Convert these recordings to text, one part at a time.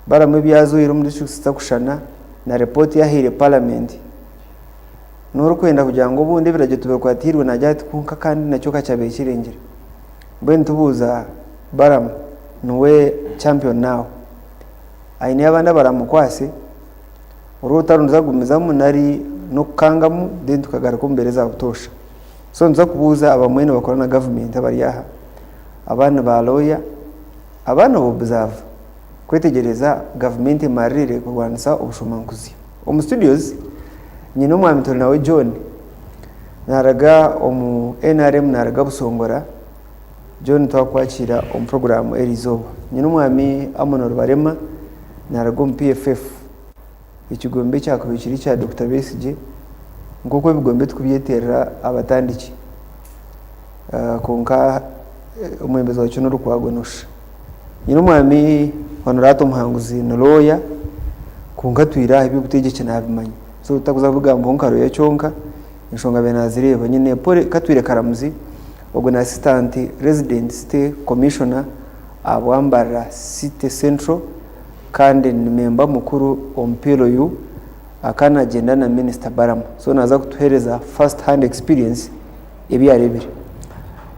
Balaam ebi yazoire omu districts zitakushushana na report yahaire parliament. N'orikwenda kugira ngu obundi ebiragiro tibikwatiirwe naagira ati kwonka kandi nakyo ka kyabaire kirengire. Mbwenu tubuuza Balaam niwe champion now? Aineyo abandi abaramukwase? Oru orutaro niruza kugumizamu nari n'okukangamu then tukagaruka omu mbeera eza butoosha? So nituza kubuuza abamwe nibakora na gavumenti abari aha, abandi ni ba lawyer, abandi niba observe kwetegyereza gavumenti emaririire kurwanisa obushomankuzi. Omu studios nyine omwami Turinawe John naruga omu NRM naruga Busongora. John twakwakiira omu puroguraamu eriizooba. Nyine omwami Amon Rubarema naruga omu PFF. Ekigombe ekyakubaire kiri ekya Dokita Besigye nk'oku ebigombe turikubyeterera abatandiki kwonka omwebembezi wakyo n'orukwago nosha. Nyine omwami Honorata Omuhanguzi ni lawyer kwonka atwire aha eby'obutegyeki nabimanya so tutakuza kubigambaho nka lawyer kyonka enshonga abaire nazireeba. Nyine Paul Katwire Karamuzi ogwo ni assistant resident city commissioner ahabwa Mbarara city central kandi ni memba mukuru omu PLU akaba nagyenda na minisita Balaam so naza kutuhereza first hand experience ebi yarebire.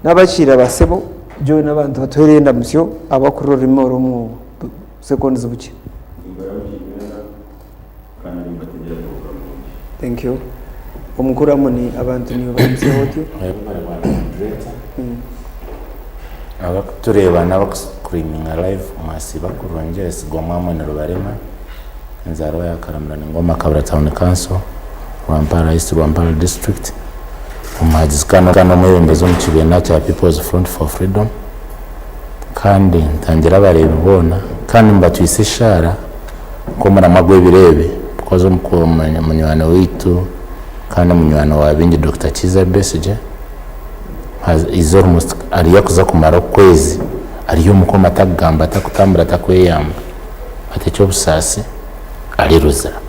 Nabakiira basebo John abantu batuhere endamutsyo abakurira orurimi oru omu seconds bukye. Thank you. Omukuru Amoni abantu niiwe baramutsyeho otyo. Abakutureeba n'abakusituriminga live mwasiiba kurungi Esigwa Mwamoni Rubarema enzaarwa ya Karamura Ningoma Kabura Town Council Rwampara East Rwampara District omuhagizi kandi omwebembezi omu kibiina kya People's Front for Freedom kandi ntangira abareebi boona kandi mbatwise eshaara nk'omuramwa gw'ebiro ebi because munywani waitu kandi munywani wa baingi Dokita Kiiza Besigye has is almost ariyo akuza kumara okwezi ari omu coma atakugamba, atakutambura, atakweyamba but eky'obusaasi ari ruzira.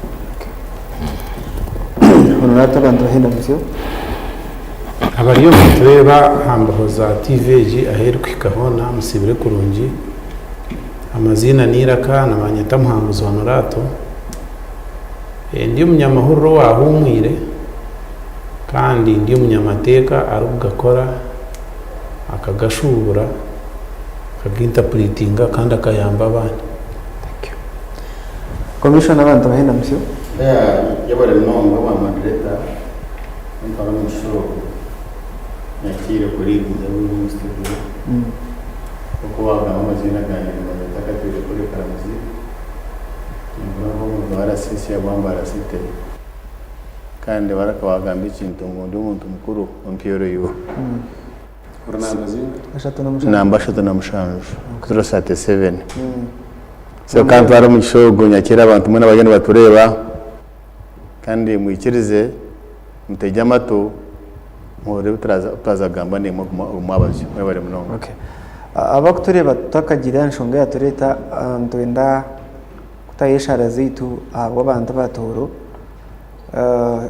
Honorata abantu bahenda mutyo. Abariyo nibatureeba aha mbaho za TV egi ahu erikuhika hoona musiibire kurungi. Amaziina n'eiraka nibanyeta Muhanguzi Honorato. Ndi omunyamahurire owahuumwire kandi ndi omunyamateeka arikugakora akagashuubura, akagintapulitinga kandi akayamba abandi. Commissioner abantu bahe endamutsyo. Yebare munonga wa moderator kuntwara omugisha ogu nyakiire kuriirinza omu studio. Nk'oku waagamba amaziina gangye nibanyeta Katwire Kuri Karamuzi, ninkora nk'omuntu wa RCC ahabwa Mbarara City. Kandi Baraka waagamba ekintu ngu ndi omuntu mukuru omu PLU. Ori namba zinga? Namba 37, 037. So ka ntware omugisha ogu nyakiire abantu mwena abariyo nibatureeba kandi mwikirize mutegye amatu muhurire ebi turaza kugamba naimwe ogu mwabazyo. Mwebare munonga. Okay. Abakutureeba tutakagira nshonga eyatureeta nitwenda kutaho eshaara zaitu ahabw'abantu aba Tooro.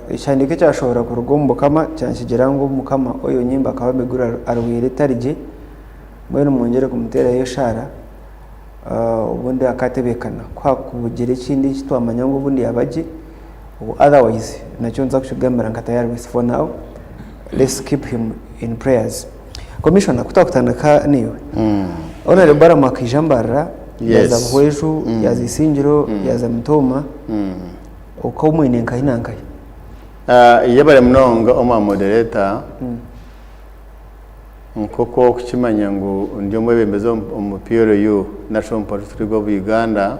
Ekihandiiko ekyashohora kuruga omu Bukama kyakigira ngu Mukama Oyo Nyimba akaba Miguru arwaire etari gye, mbwenu mwongyere kumuteeraho eshaara obundi akatebeekana. Ku hakugira ekindi eki twamanya ngu obundi yaaba gye, otherwise nakyo nituza kukigambira nka tayari for now let's keep him in prayers. Commissioner ku twakutandika naiwe, Honourable Balaam akaija Mbarara, yaaza Buhweju, yaaza Isingiro, yaaza Mitooma, Okaba omwine nkahi na nkahi? Yebare munonga omwa moderator, nk'oku orikukimanya ngu ndi omwebembezi omu PLU, National Patriotic League of Uganda,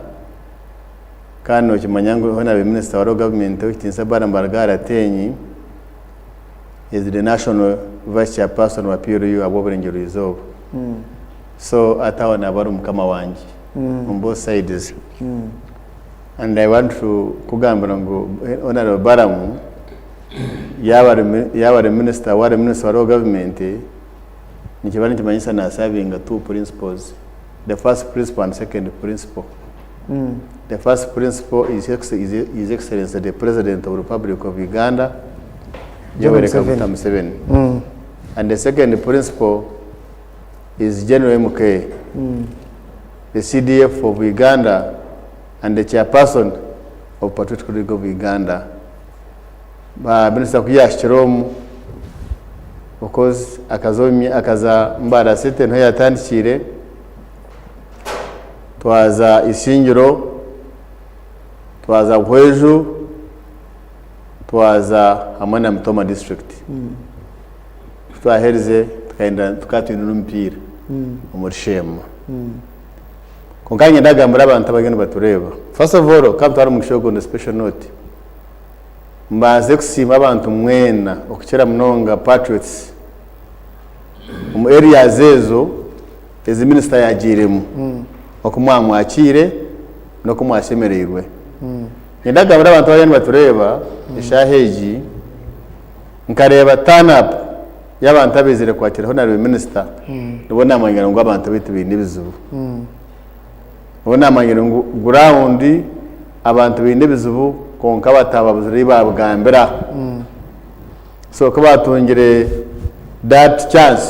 kandi nokimanya ngu hoona nabaire minisita wa Local Government Owekitiinisa Balaam Barugahara Ateenyi is the national vice chairperson wa PLU ahabw'oburengyerwa izooba. So hati aho naaba ari mukama wangye on both sides. And I want to kugambira ngu Honourable Balaam yaaba ari yaaba ari minister waaba ari minister wa local government nikiba nikimanyisa na servinga two principles, the first principle and second principle. The first principle is his excellency the president of republic of Uganda Yoweri Kaguta Museveni and the second principle is General MK the CDF of Uganda. and the chairperson of Patriotic League of Uganda. Ba minisita ku yaahikire omu because akaza omu akaza Mbarara City niho yaatandikiire, twaza Isingiro, twaza Buhweju, twaza hamwe na Mitooma district. Ku twaherize tukagenda tukaba twine n'omupiira omuri Sheema. Kwonka niinyenda kugambira abantu abariyo nibatureeba, first of all ka ntware omugisha ogu on a special note, mbanze kusiima abantu mwena okukira munonga patriots omu areas ezo ezi minisita yaagiiremu, oku mwamwakiire n'oku mwashemereirwe. Niinyenda kugambira abantu abariyo nibatureeba eshaaha egi, Nkareeba turn up y'abantu abaizire kwakira Honarable Minister nibwo namanyire ngu abantu baitu baine ebizibu. Nibwo namanyire ngu ground abantu baine ebizibu kwonka batababuzire ei babigambira. So ku batungire that chance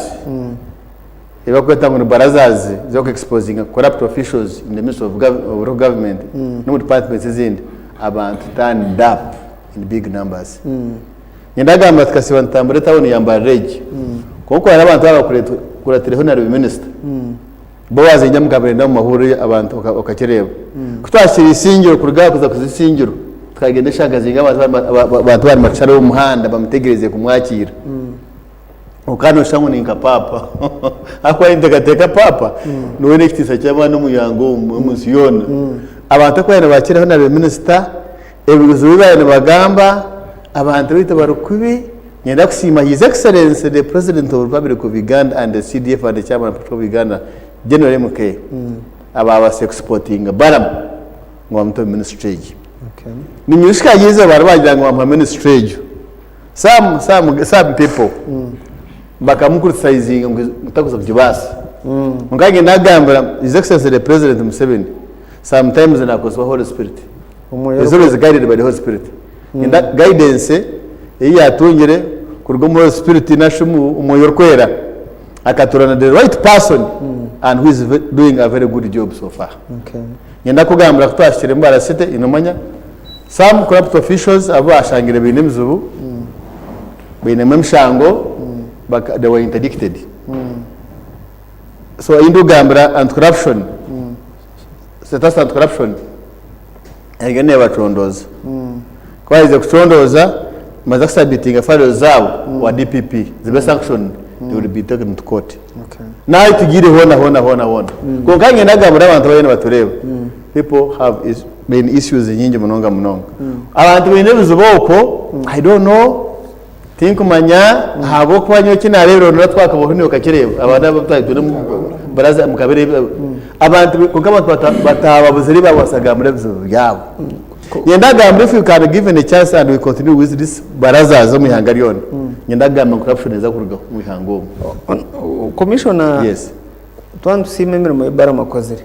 ei barikweta ngu ni barazas z'oku exposinga corrupt officials in the ministry of local government n'omu departments ezindi, abantu turned up in big numbers. Nyenda kugamba tukasiiba nitutambura etawuni ya Mbarara egi, kwonka hariho abantu abakuratireho na Minisita, bo waza mukabirenda omu mahurire abantu okakireeba. Ku twahikire Isingiro, kuruga aha kuza kuza Isingiro, tukagenda eshaaha zinga abantu bari nibashara omu muhanda bamutegyereize kumwakiira. Okaba nooshusha ngu ni nka paapa. Ahakuba ninteekateeka paapa niwe oine ekitiinisa ky'amaani omu ihanga omu, omu nsi yoona. Abantu oku baabaire nibaakiraho na minisita, ebizibu ebi baabaire nibagamba, abantu baitu bari kubi. Niinyenda kusiima His Excellency the President of Republic of Uganda and the CDF and the Chairman of Republic of Uganda, General MK, abaabaasize kusipotinga Balaam ngu bamute omu ministry egi. Niinyija kushika aha izooba baagira ngu bamuha ministry egyo. Some, some, some people bakamucriticizinga ngu takuza kugibaasa. Kwonka nanye nagambira His Excellency the President Museveni, sometimes nakozesibwa Holy Spirit. Omwoyo He's always guided by the Holy Spirit. Enda guidance ei yatungire kuruga omu Holy Spirit nashi omu Omwoyo Orikwera, akatorana the right person and who is doing a very good job so far. Niinyenda kukugambira ku twahikire Mbarara City, nomanya Some corrupt officials abu bashangire baine ebizibu, bainemu emishango, baka, they were interdicted. So ei ndikugambira anti corruption, status anti corruption eriyo nebacondooza. Ku baherize kucondooza, nibaza kusabitinga files zaabo owa DPP zibe sanctioned, they will be taken to court. Nahi tugiire hoona hoona hoona hoona. Kwonka niinyenda kugambira abantu abariyo nibatureeba, people have is baine issues nyingi munonga munonga. Abantu baine ebizibu okwo, I don't know, tinkumanya ahabw'okuba nyowe eki naareebire orunda twakabaho niiwe okakireeba, abantu abu twaba twine omu baraza mukabireeba, abantu kwonka abantu bata bataababuzire baabaasa kugambira ebizibu byabo. Niinyenda kugamba if you can given a chance and we continue with this barazas omu ihanga ryona, niinyenda kugamba ngu corruption neeza kurugaho omu ihanga omu. Commissioner, Yes. twaba nitusiima emirimo ei Balaam akozire,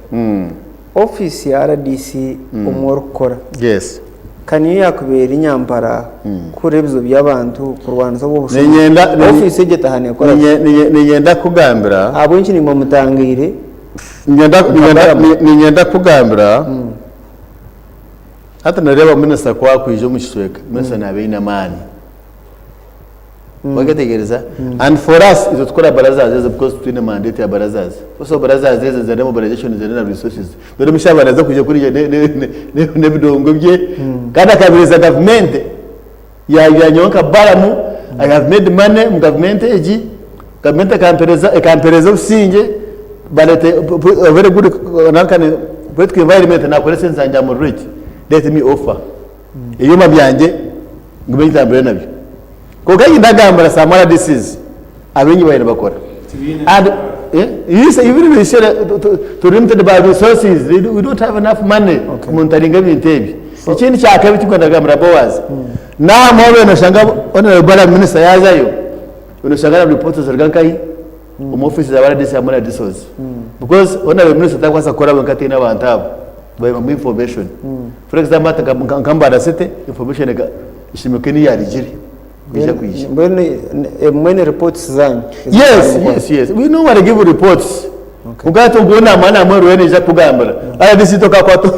ofiisi ya RDC omu orikukora, Yes. ka niyo yaakubaire eri nyampara kuhurira ebizibu by'abantu, kurwanisa obwo bushuma. Niinyenda Ofiisi egyo etaha neekora ki? Niinyenda kukugambira. Ahabw'enki naimwe mutangaire Niinyenda nka niinyenda Balaam? niinyenda kukugambira. Hati noreeba minisita ku akwija omu kicweka, minisita naaba aine amaani. Waketegereza? And for us, itwe tukora barazas ezo because twine mandate ya barazas. First of all, barazas ezo zine mobilization, zine na resources. Dore omushaija naza kwija kuriya n'ebidongo bye, kandi akabiriza gavumenti yagira nyowe nka Balamu, I have made money omu gavumenti egi, gavumenti ekampereza ekampereza obusingye, barete a very good political environment nakora esente zangye am rich, let me offer ebyoma byangye ngume ntambure nabyo. Kwonka ndagambira some RDCs abaingi baabaire nibakora and even they say turi limited by resources, we don't have enough money kumonitoringa ebintu ebi. Ekindi kyakabi ekirikwenda kugambira Boaz, naamwe waaba noshanga honourable Balaam minister yaazayo, noshanga na reports ziruga nkahi? Omu office za ba RDC hamwe na DISOs. Because honourable minister tarikubaasa kukora wenka ataine abantu abo, bamuha information. For example hati nka Mbarara city, information Ishomeko eni yarigire kwija kwija. Mbwenu ebimwe ni reports zanyu? Yes, yes, yes. We normally give reports. Kwonka hati ogwo namara namwe oriyo naija kukugambira. RDC tokakwata.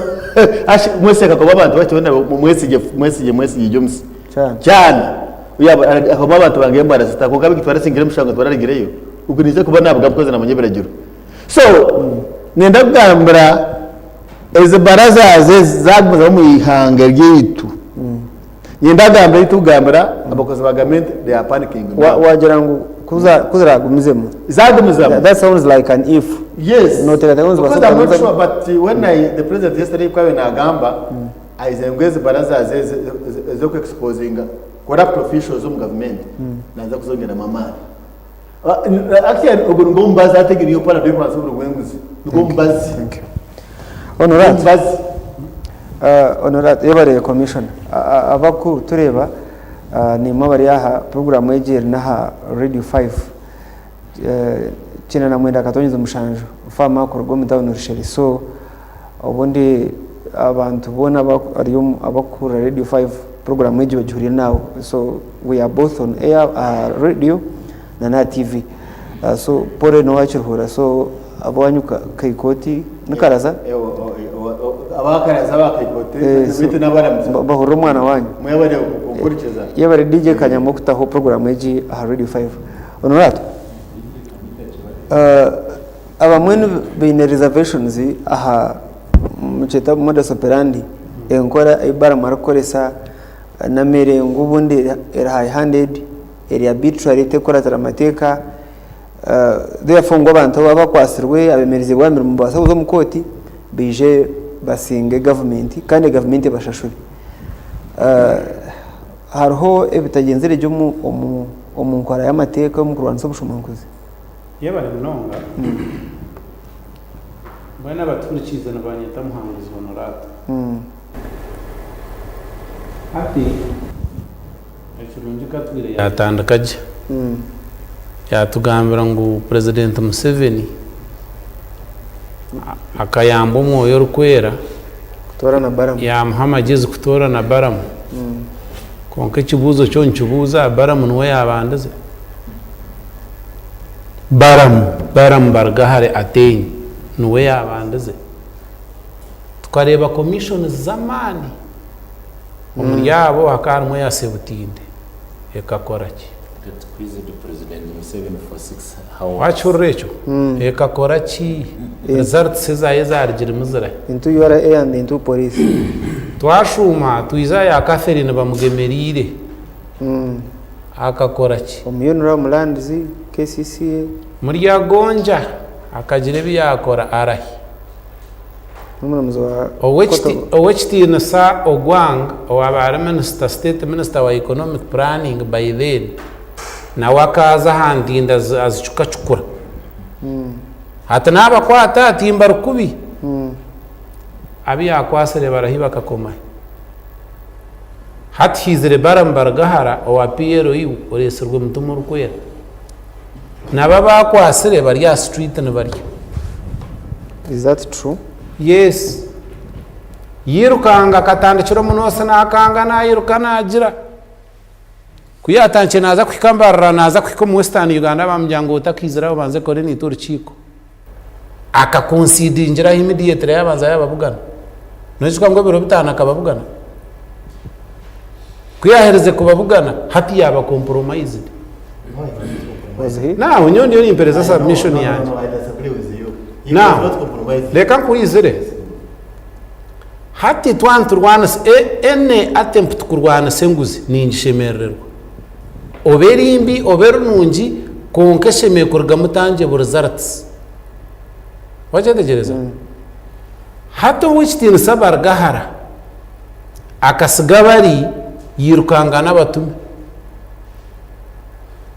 Ashi mwesige akakuba abantu bakye boona mwesigye mwesigye mwesigye James. Kyana. Kyana. Yaba akakuba abantu bange embara zita kwonka abingi twarasingire omushango twararigireyo. Ogwo naija kuba nabuga because namanya ebiragiro. So nenda kugambira ezi baraza ezi zagumizamu omu ihanga ryaitu. Niinyenda kugambira ei turikugambira abakozi ba gavumenti they are panicking now. Wagira ngu ku ziragumizemu. Zagumizamu. That sounds like an if. Yes. Noteekateeka ngu nizibaasa Because I'm not kugumizamu? sure but when I, the president yesterday ku yaabaire naagamba, aizire ngu ezi baraza ze ez'oku exposinga corrupt officials omu gavumenti naaza kuzongyeramu amaani. Actually ogwo nigwo mubazi hati egi niyo parade y'okurwanisa oburi bw'enguzi. Nigwo mubazi. Thank you. Honorate. Mubazi. Honorate yebare commissioner. Abakutureeba nimwe abari aha program egi eri n'aha Radio 5 99.7 farmer kuruga omu town Rushere. So obundi abantu boona abakuhurira Radio 5 program egi bagihurire naawe. So we are both on air aha radio na n'aha TV. So Paul n'owa Kiruhura so ab'owanyu Kaikoti ni Karaza? Aba Karaza aba Kaikoti beitu n'abaramutsa. Bahurire omwana wanyu. Mwebare kuhurikiza. Yebare DJ Kanyama okutaho program egi aha Radio 5. Honorato, abamwe baine reservations aha nikyeta modus operandi enkora ei Balaam arikukoresa n'amere ngu obundi eri high handed, eri arbitrary terikukuratira amateeka therefore ngu abantu abakwatsirwe abemerezibwe aha mirimo nibabaasa kuza omu kooti baije basinge gavumenti kandi gavumenti ebashashure. Hariho ebitagyenzire gye omu nkora y'amateeka omu kurwanisa obushomankuzi? Yebare munonga. Mbwenu abatuhurikiize nibanyeta Muhanguzi Honorata. Hati ekirungi Katwire yaatandika gye. Yaatugambira ngu Purezidenti Museveni akayamba Omwoyo Orikwera Kutoorana Balamu. yaamuha amagyezi kutoorana Balamu. Kwonka ekibuuzo kyo nikibuuza, Balamu niwe yaabandize? Balamu, Balamu Barugahare Ateenyi niwe yaabandize. Tukareeba commissions z'amaani, omuri abo hakaba harimu eya Sebutinde, ekakora ki? It quizzed President Museveni for 6 hours. Wakihurira ekyo? Ekakora ki? Results ezaayo ezaarugiremu zirahi? Into URA and into police. Twashuuma twija aha ya Catherine Bamugemereire, akakora ki? Omu UNRA, omu Lands, KCCA. Muryagonja akagira ebi yaakora arahi? N'omuramuzi wa Court of. Ow'ekitiinisa Ogwang owaaba ari minisita, State Minister wa Economic Planning by then, nawe akaaza aha ntindo azicukacukura. Ati naabakwata ati mbari kubi. Abu yaakwatsire barahi bakakomahi? Hati haizire Balaam Barugahara owa PLU oreetsirwe Mutima Orikwera. Nabo abaakwatsire bari aha street nibarya. Is that true? Yes. Yairukanga akatandikira omu North naakanga nairuka naagira. Ku yaatandikire naaza kuhika Mbarara naaza kuhika omu Western Uganda baamugira ngu otakaizire aho obanze okore naitwe orukiiko. Akakonsidingiraho immediately yaabanza yaababugana. Noijuka ngu ebiro bitaano akababugana? Ku yaaherize kubabugana hati yaaba compromised. Was he? Now nyowe ndiyo nimpereza submission yangye. Now reka nkuhizire. Hati twaba niturwanisa any attempt kurwanisa enguzi ningishemerererwa. Oba eri mbi oba eri nungi kwonka eshemereire kurugamu tangible results. Wakyetegyereza? Hati ow'ekitiinisa Barugahara akasiga bari yairukanga n'abatume.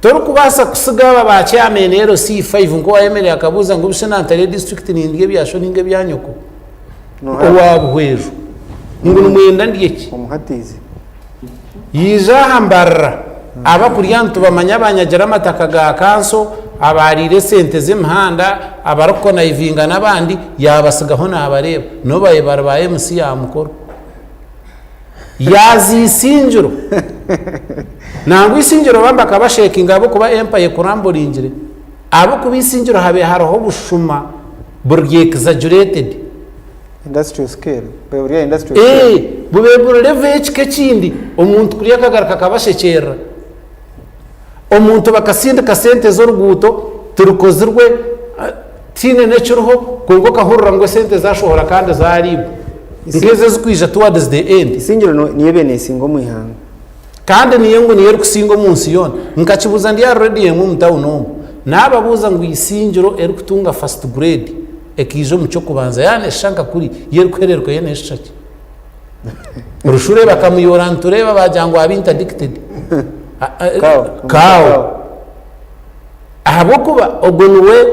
Torikubaasa kusiga aba ba chairman LC5 nk'owayemerera akabuuza ngu busha nantare district nindya ebya sho ninga ebya nyoko owa Buhweju ngu nimwenda ndye ki? Omuhatiizi. Yaija aha Mbarara abakurya nitubamanya abanyagira amataka ga kanso, abaariire esente z'emihanda, abarikukonayivinga n'abandi yaabasigaho naabareeba. N'obu babaire bari ba MC aha mukoro. Yaaza Isingiro. Nangwa Isingiro bambi akabashekinga ahabw'okuba empire ekuramburingire. Ahabw'okuba Isingiro habaire hariho obushuma buri exaggerated. Industrial scale. Bube buri aha industrial scale. Ee, bube buri level y'ekika ekindi, omuntu kuriya akagaruka akabashekyerera. Omuntu bakasindika sente z'oruguuto tirukozirwe, tihaine n'ekiriho kwonka okahurira ngu esente zashohora kandi zariibwa. Nk'ezo ezirikwija towards the end. Isingiro niyo ebaire nesinga omu ihanga. Kandi niyo ngu niyo erikusinga omu nsi yoona. Nkakibuuza ndi aha rediyo emwe omu tawuni omu, naababuuza ngu Isingiro erikutunga first grade ekaija omu ky'okubanza yaaba neeshusha nka kuri, yo erikuhereerukayo yo neeshusha ki? Rushure bakamuyoora nitureeba baagira ngu aba interdicted. Kaawo. Kaawo. Ahabw'okuba ogwo niwe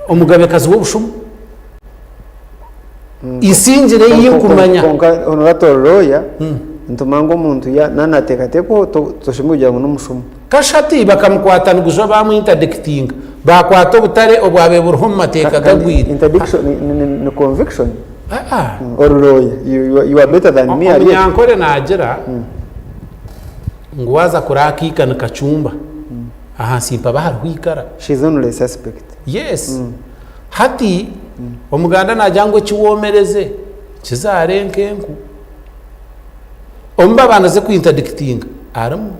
omugabekazi w'obushuma. Isingiro ei nkumanya. Kwonka honorato lawyer nituma ngu omuntu ya nanateekateekwaho toshemereire kugira ngu n'omushuma. Kashati bakamukwata nigujwa bamu interdictinga bakwata obutare obwabaire buriho omu mateeka gagwire. Interdiction ni conviction? Ori lawyer you are better than me ahari ekyo. Omunyankore nagira ngu waaza kuraba akaika nikacumba ahansi mpaba hariho ikara. She is only a suspect. Yes. Hati Omuganda naagira ngu eki woomereze kizaare nk'enku. Omu babandize ku interdictinga arimu.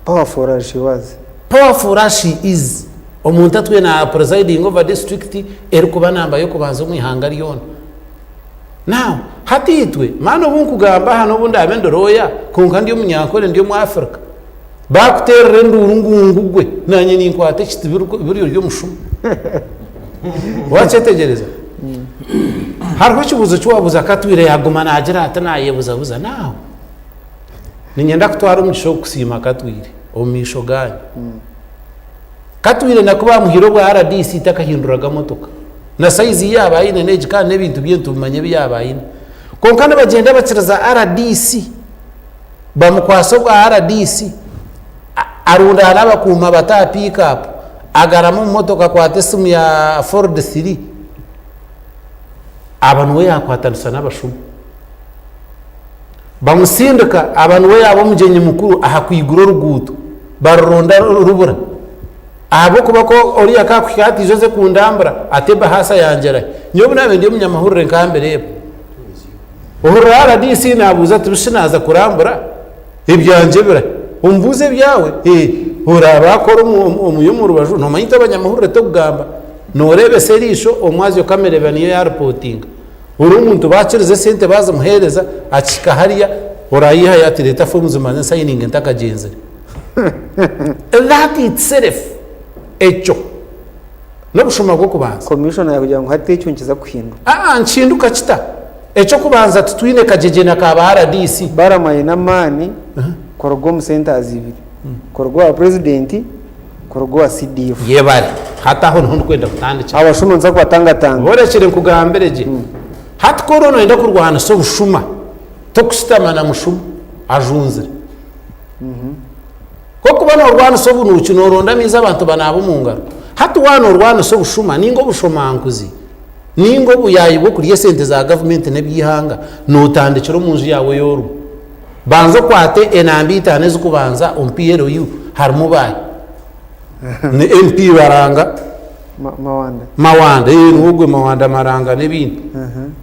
Powerful as she was. Powerful as she is. Omuntu atwire na presiding over district erikuba namba y'okubanza omu ihanga ryona. Now, hati itwe, maani obu nkugamba aha n'obu ndaabe ndi lawyer, kwonka ndi Omunyankore, ndi Omwafrica. Baakuteerera enduuru ngu ngugwe, naanye ninkwata ekiti biri ori omushuma. Waakyetegyereza? Hariho ekibuuzo eki waabuuza Katwire yaaguma naagira ati naayebuzabuza. Now, niinyenda kutwara omugisha ogu kusiima Katwire omu maisho gaanyu. Katwire naku baamuhaire obwa RDC takahinduraga motoka. Na sayizi ei yaaba aine n'egi kandi n'ebintu bye nitubimanya ebi yaaba aine. Kwonka nibagyenda bakiriza RDC. Bamukwasa obwa rdc, arundaana abakuuma bato aha pick up, agarama omu motoka akwata esimu ya Ford Three, aba niwe yakwatanisa n'abashuma. Bamusindika aba niwe yaaba omugyenyi mukuru aha kwigura oruguuto, baruronda rubura. Ahabw'okuba ku oriya akakuhika hati ija oze kundambura, ati ebahaasa yangye erahi? Nyowe obu naabaire ndi omunyamahurire nkambireeba. Ohurira rdc naabuuza ati bishi naaza kurambura ebyangye birahi? Omubuuze ebyawe? Ee, oraabe akora omu omu rubaju, noomanya itwe abanyamahurire tokugamba. Nooreebesa eriisho omwazyo kamera eba niyo yaaripootinga. Ori omuntu baakiriza esente baazimuheereza, akihika hariya, oraayihayo ati reeta foomu mbanze nsayininge ntakagyenzire. That itself, ekyo n'obushuma bw'okubanza. Commissioner yakugira ngu hati ekyo nikiza kuhinduka. Aa nikihinduka kita? Eky'okubanza titwine kagyegyena ka ba rdc. Balaam aine amaani kuruga omu centers ibiri, kuruga owa president, kuruga owa CDF. Yebare. Hati aho niho ndikwenda kutandikira. Abashuma nituza kubatangatanga. Borekire nkugambire gye. Hati ku oriyo noyenda kurwanisa obushuma, tokushutama na mushuma ajunzire. Ku orikuba noorwanisa obunuuki, nooronda amaizi abantu banaaba omu ngaro. Hati waaba noorwanisa obushuma nainga obushomankuzi nainga obuyaayi bw'okurya esente za gavumenti n'eby'eihanga, nootandikira omu nju yaawe ei orimu. Banza okwate enamba itaano ezirikubanza omu PLU harimu baahi? Ni MP Baranga. Mawanda. Mawanda, ee niwe ogwe Mawanda Maranga n'ebindi.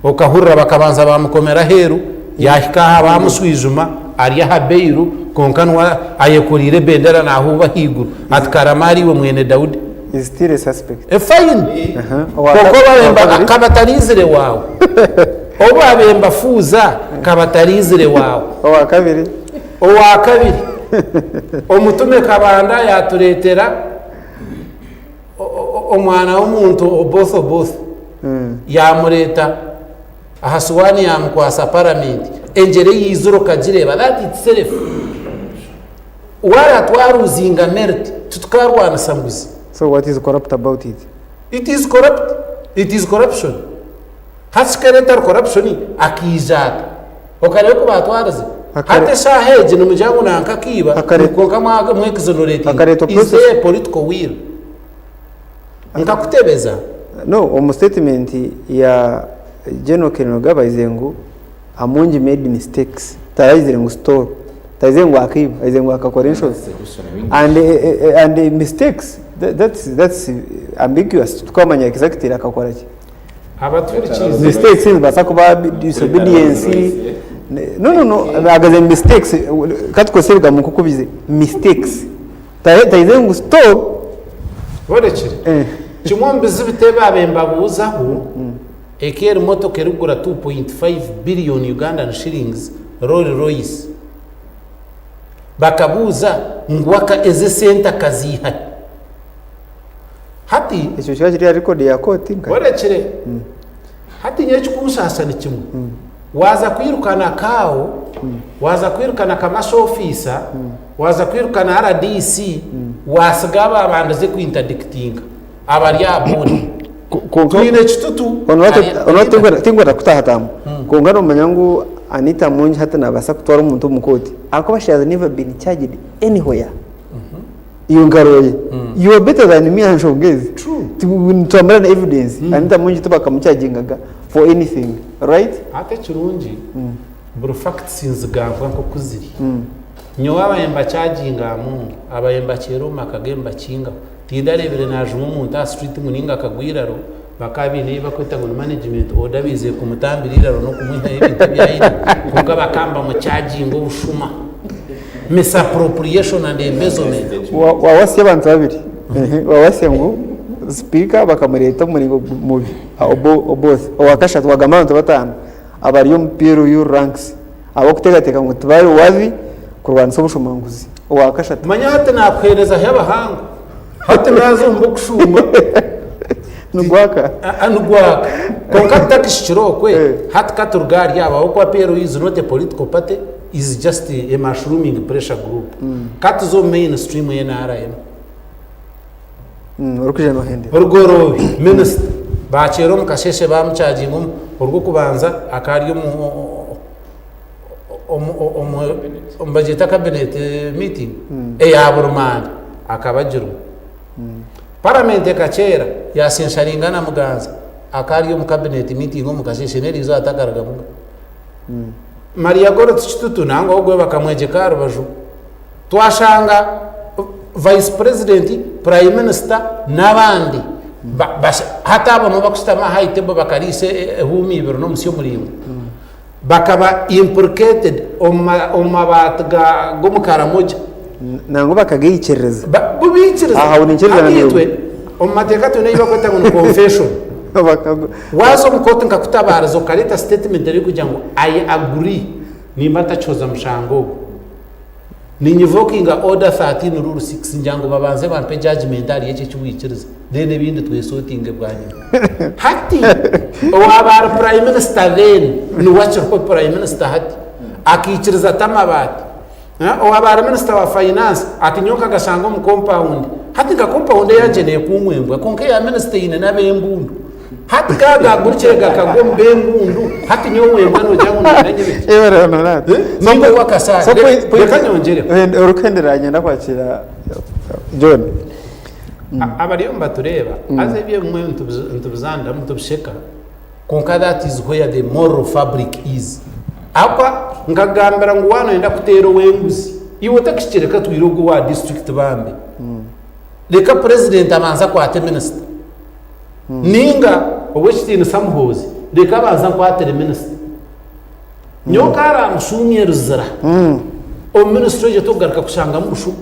Okahurira bakabanza bamukomera aheeru, yaahika aha bamushwijuma, ari aha beiru, kwonka niwe ayekoreire ebendera naahuuba ahaiguru ati Karamaari iwe mwene Daudi. Is still a suspect. E fine. Kwonka obu abemba akaba atariizire waawe. Obu abemba fuuza akaba atariizire waawe. Owa kabiri. Owa kabiri, Omutume Kabanda yaatureetera Omwana w'omuntu Oboth Oboth yaamureeta aha suwaani yaamukwasa paramenti. Engyera ei yaizire okagireeba, that itself. Waaba twaruzinga merit, titukaarwanisa nguzi. So what is corrupt about it? It is corrupt. It is corruption. Hati shi etari corruption akaija ata? Okareeba oku baatwarize? Hati eshaaha egi nimugira ngu nanka akaiba kwonka mwa exoneratinga. Is there a political will? Nkakutebeza. No, omu statement ya General Kainerugaba aizire ngu Amongi made mistakes. Taraizire ngu stole. Taraizire ngu akaiba, aizire ngu akakora enshobi. And, and mistakes, that's, that's ambiguous. Titukamanya exactly akakora ki. Abatuhurikiize. Mistakes nizibaasa kuba disobedience no no no agaze mistakes katukozese ebigambo nkoku bize mistakes tayize ngu stop. Borekire. Kimwe omu bizibu ebi mbabuuzaho eka eri motoka erikugura 2.5 billion Ugandan shillings Rolls Royce bakabuuza ngu ezi esente akaziiha hi? Hati. Ekyo kikaba kiri aha record ya kooti nka. Orekire. Hati nyowe ekikunsaasa ni kimwe. Waaza kwirukana CAO, waaza kwirukana commercial officer, waaza kwirukana RDC, waasiga abaabandize ku interdictinga abari aha board. Kwonka Twine kitutu. Honorato tinkwenda kutahatamu kwonka nomanya ngu Anita Mungi hati nabaasa kutwara omuntu omu kooti ahakuba she has never been charged anywhere. Iwe nka lawyer you are better than me aha nshonga ezi. Nitwambara na evidence Anita Mungi tibakamuchagingaga for anything right? Hati ekirungi buri facts nzigambwa nk'oku ziri. Nyowe abaye mbachaginga aha mungu, abaye mbakyera omu maka ge mbakingaho. Tindareebire naajuma omuntu aha street ngu ninga akagwa eiraro, bakaba baine ebi barikweta ngu ni management order baizire kumutambira eiraro n'okumwihaho ebintu ebi aine, kwonka bakaba nibamuchaginga obushuma. Misappropriation and embezzlement. Wawasya abantu babiri, wawasya ngu sipiika bakamureeta omu muringo mubi, Oboth, owakashatu wagamba abantu bataano abari omu PLU ranks abarikuteekateeka ngu tibari worthy kurwanisa obushomanguzi, owakashatu. Manya hati naakuheerezaho abahangu, hati naaza omu b'okushuuma. Nigwaka. Nigwaka. Kwonka tutakishikire okwe, hati ka turuge ahari abo ahabw'okuba PLU is not a political party, is just a mushrooming pressure group. Ka tuze omu main stream ya NRM. Orikwija nohendera. Orugoroobi, minisita, baakyera omu kasheeshe baamuchaginga omu orw'okubanza akaba ari omu omu omu bagyeta cabinet meeting eya buri manda akaba agirimu. Paramenti ekakyera yaasinsha Ringana Muganza akaba ari omu cabinet meeting omu kasheeshe n'eriizooba atakarugamuga. Maria Gorreth Kitutu nangwa ogwe bakamwegyeka aha rubaju. Twashanga Vice President, Prime Minister n'abandi hati abo nibo bakushutama aha high table bakariisa ehuumi ibiri n'omusyo muraingwa. Bakaba implicated omu mabaati g'omu Karamoja. Nangwa bakagaikiriza. Bo baikiriza. Aho niinyikiriza Hati naiwe. itwe omu mateeka twine ei barikweta ngu ni confession. Waaza omu kooti nkakutabaariza okareeta statement erikugira ngu I agree nimba ntakihoza mushango ogu. Ninyivokinga order 13 rule 6 ngira ngu babanze bampe judgement ahari eki eki waikiriza then ebindi twesortinge bwanyima. Hati owaaba ari prime minister then niwe akiriho prime minister hati akaikiriza ata amabaati. Owaaba ari minister wa finance ati nyowe nkagashanga omu compound. Hati nka compound eyangye neekuumwa embwa kwonka eya minister eine n'ab'embundu. Hati ka gaagurukire gakagwa omu b'embundu, hati nyowe ow'embwa noogira ngu naanye nyibe ki? Ninga ow'akasaari. Reka nyongyereho. Orikuhendera niinyenda kwakira John. Abariyo nibatureeba, haza ebi ebimwe nitubizaaniramu nitubisheka, kwonka that is where the moral fabric is. Ahabw'okuba nkakugambira ngu waaba nooyenda kuteera ow'enguzi, iwe otakihikire reka twire ogwo owa district bambe. Reka purezidenti abanze akwate minisita. Ninga Owekitiinisa Muhoozi reka abanze ankwatire minisita. Nyowe ku araamushuumye ruzira, omu minisitule egyo tokugaruka kushangamu bushuma.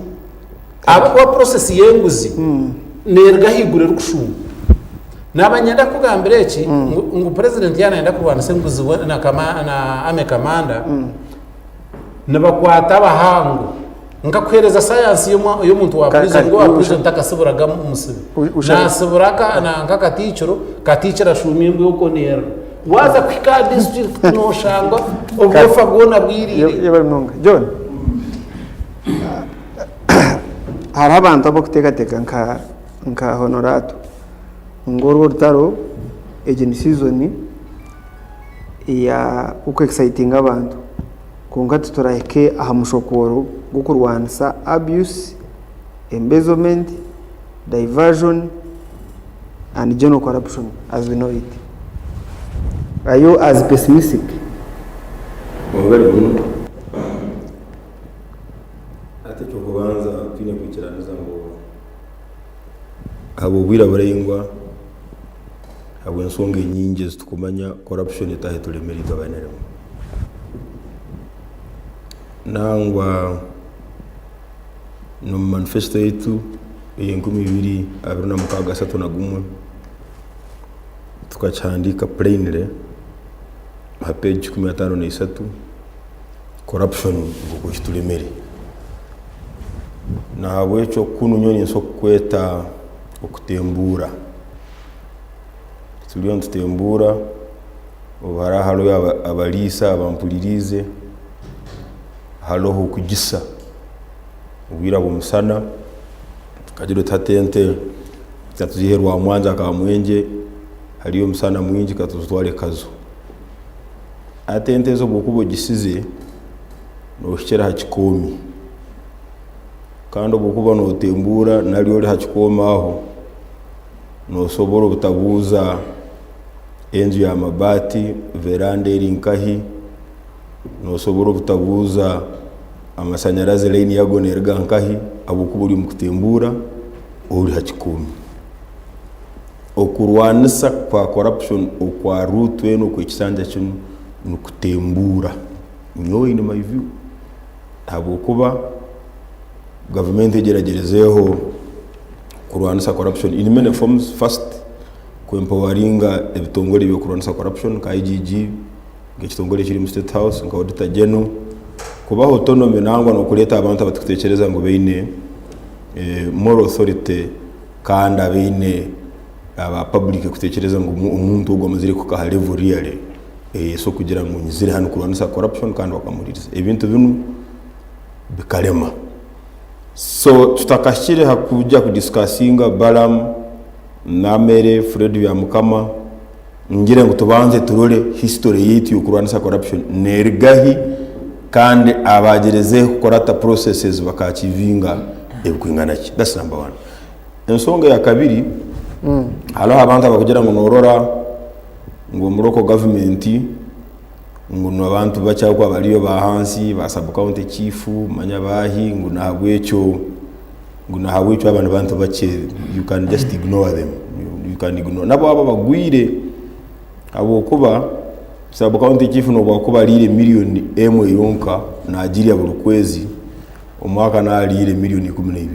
Ahabw'okuba process y'enguzi neeruga ahaiguru erikushuuma. Naaba niinyenda kukugambira eki, ngu purezidenti yaaba naayenda kurwanisa enguzi we na na army commander, Nibakwata abahangu. Nkakuheereza sayansi y'omuntu wa prison ngu owa prison takasiburaga omusibe. Nasibura nanka katiikiro, katiikiro ashuumya embwa okwo neerira. Waaza kuhika aha district noshanga oburofa bwona bwiriire. Yebare munonga. John, hariho abantu abarikuteekateeka nka Honorato ngu oru orutaro egi ni season eya oku excitinga abantu kwonka titurahike aha mushokooro gw'okurwanisa abuse, embezzlement, diversion and general corruption as we know it. Are you as pessimistic? Mwebare muno. Hati eky'okubanza twine kwikiraniza ngu ahabw'obwire buraingwa. Ahabw'ensonga enyingi ezi tukumanya corruption etaaha eturemire itwe aba NRM. Nangwa n'omu manifesto yaitu ey'enkumi ibiri abiri na mukaaga ashatu na gumwe tukakihandiika plainly aha page 53 corruption ngu oku ekituremere. Nahabwekyo kunu nyowe ninsobola kukweta okutembuura. Turiyo nitutembuura obu hariho hariho abariisa abampuririize, hariho okugisa obwire bw'omushana tukagira oti hati ente katuziihe Rwamwanja Kamwengye hariyo omushana mwingi katuzitware Kazo. Hati ente ezi obu orikuba ogisize nohikira aha kikoomi kandi obu orikuba notembuura nari ori aha kikoomi aho, Nosobora obutabuuza enju ya mabaati veranda eri nkahi, nosobora obutabuuza amashanyarazi layini yago neruga nkahi ahabw'okuba ori omu kutembuura ori ha kikuumi. Okurwanisa kwa corruption okwa route enu okw'ekisanja kinu nikutembuura nyowe in my view ahabw'okuba gavumenti egyeragyerezeeho kurwanisa corruption in many forms first ku empoweringa ebitongore ebyokurwanisa corruption nka IGG nk'ekitongore ekiri omu state house nka auditor general kubaha autonomy nangwa n'okureeta abantu abaturikutekyereza ngu baine moral authority kandi abaine aba public kutekyereza ngu omuntu ogu amazire kuhika aha level really eyokugira ngu nyizire hanu kurwanisa corruption kandi bakamuhuririza. Ebintu binu bikarema. So tutakahikire ha kuja ku discussinga Balaam, Namere, Fred Byamukama, ngire ngu tubanze turore history yaitu y'okurwanisa corruption nerigahi kandi abagyerezeho kukurata processes baka achievinga ebikwingana ki. That's number one. Ensonga eya kabiri, hariho abantu abakugira ngu norora ngu omu local government ngu nabantu bakye ahabw'okuba bariyo ba hansi ba sub county chief manya baahi ngu nahabwekyo ngu nahabwekyo aba nibantu bakye you can just ignore them you can ignore nabo abo abagwire ahabw'okuba sub county chief nobu akuba ariire million emwe yonka nagirya buri kwezi omwaka naaba ariire million 12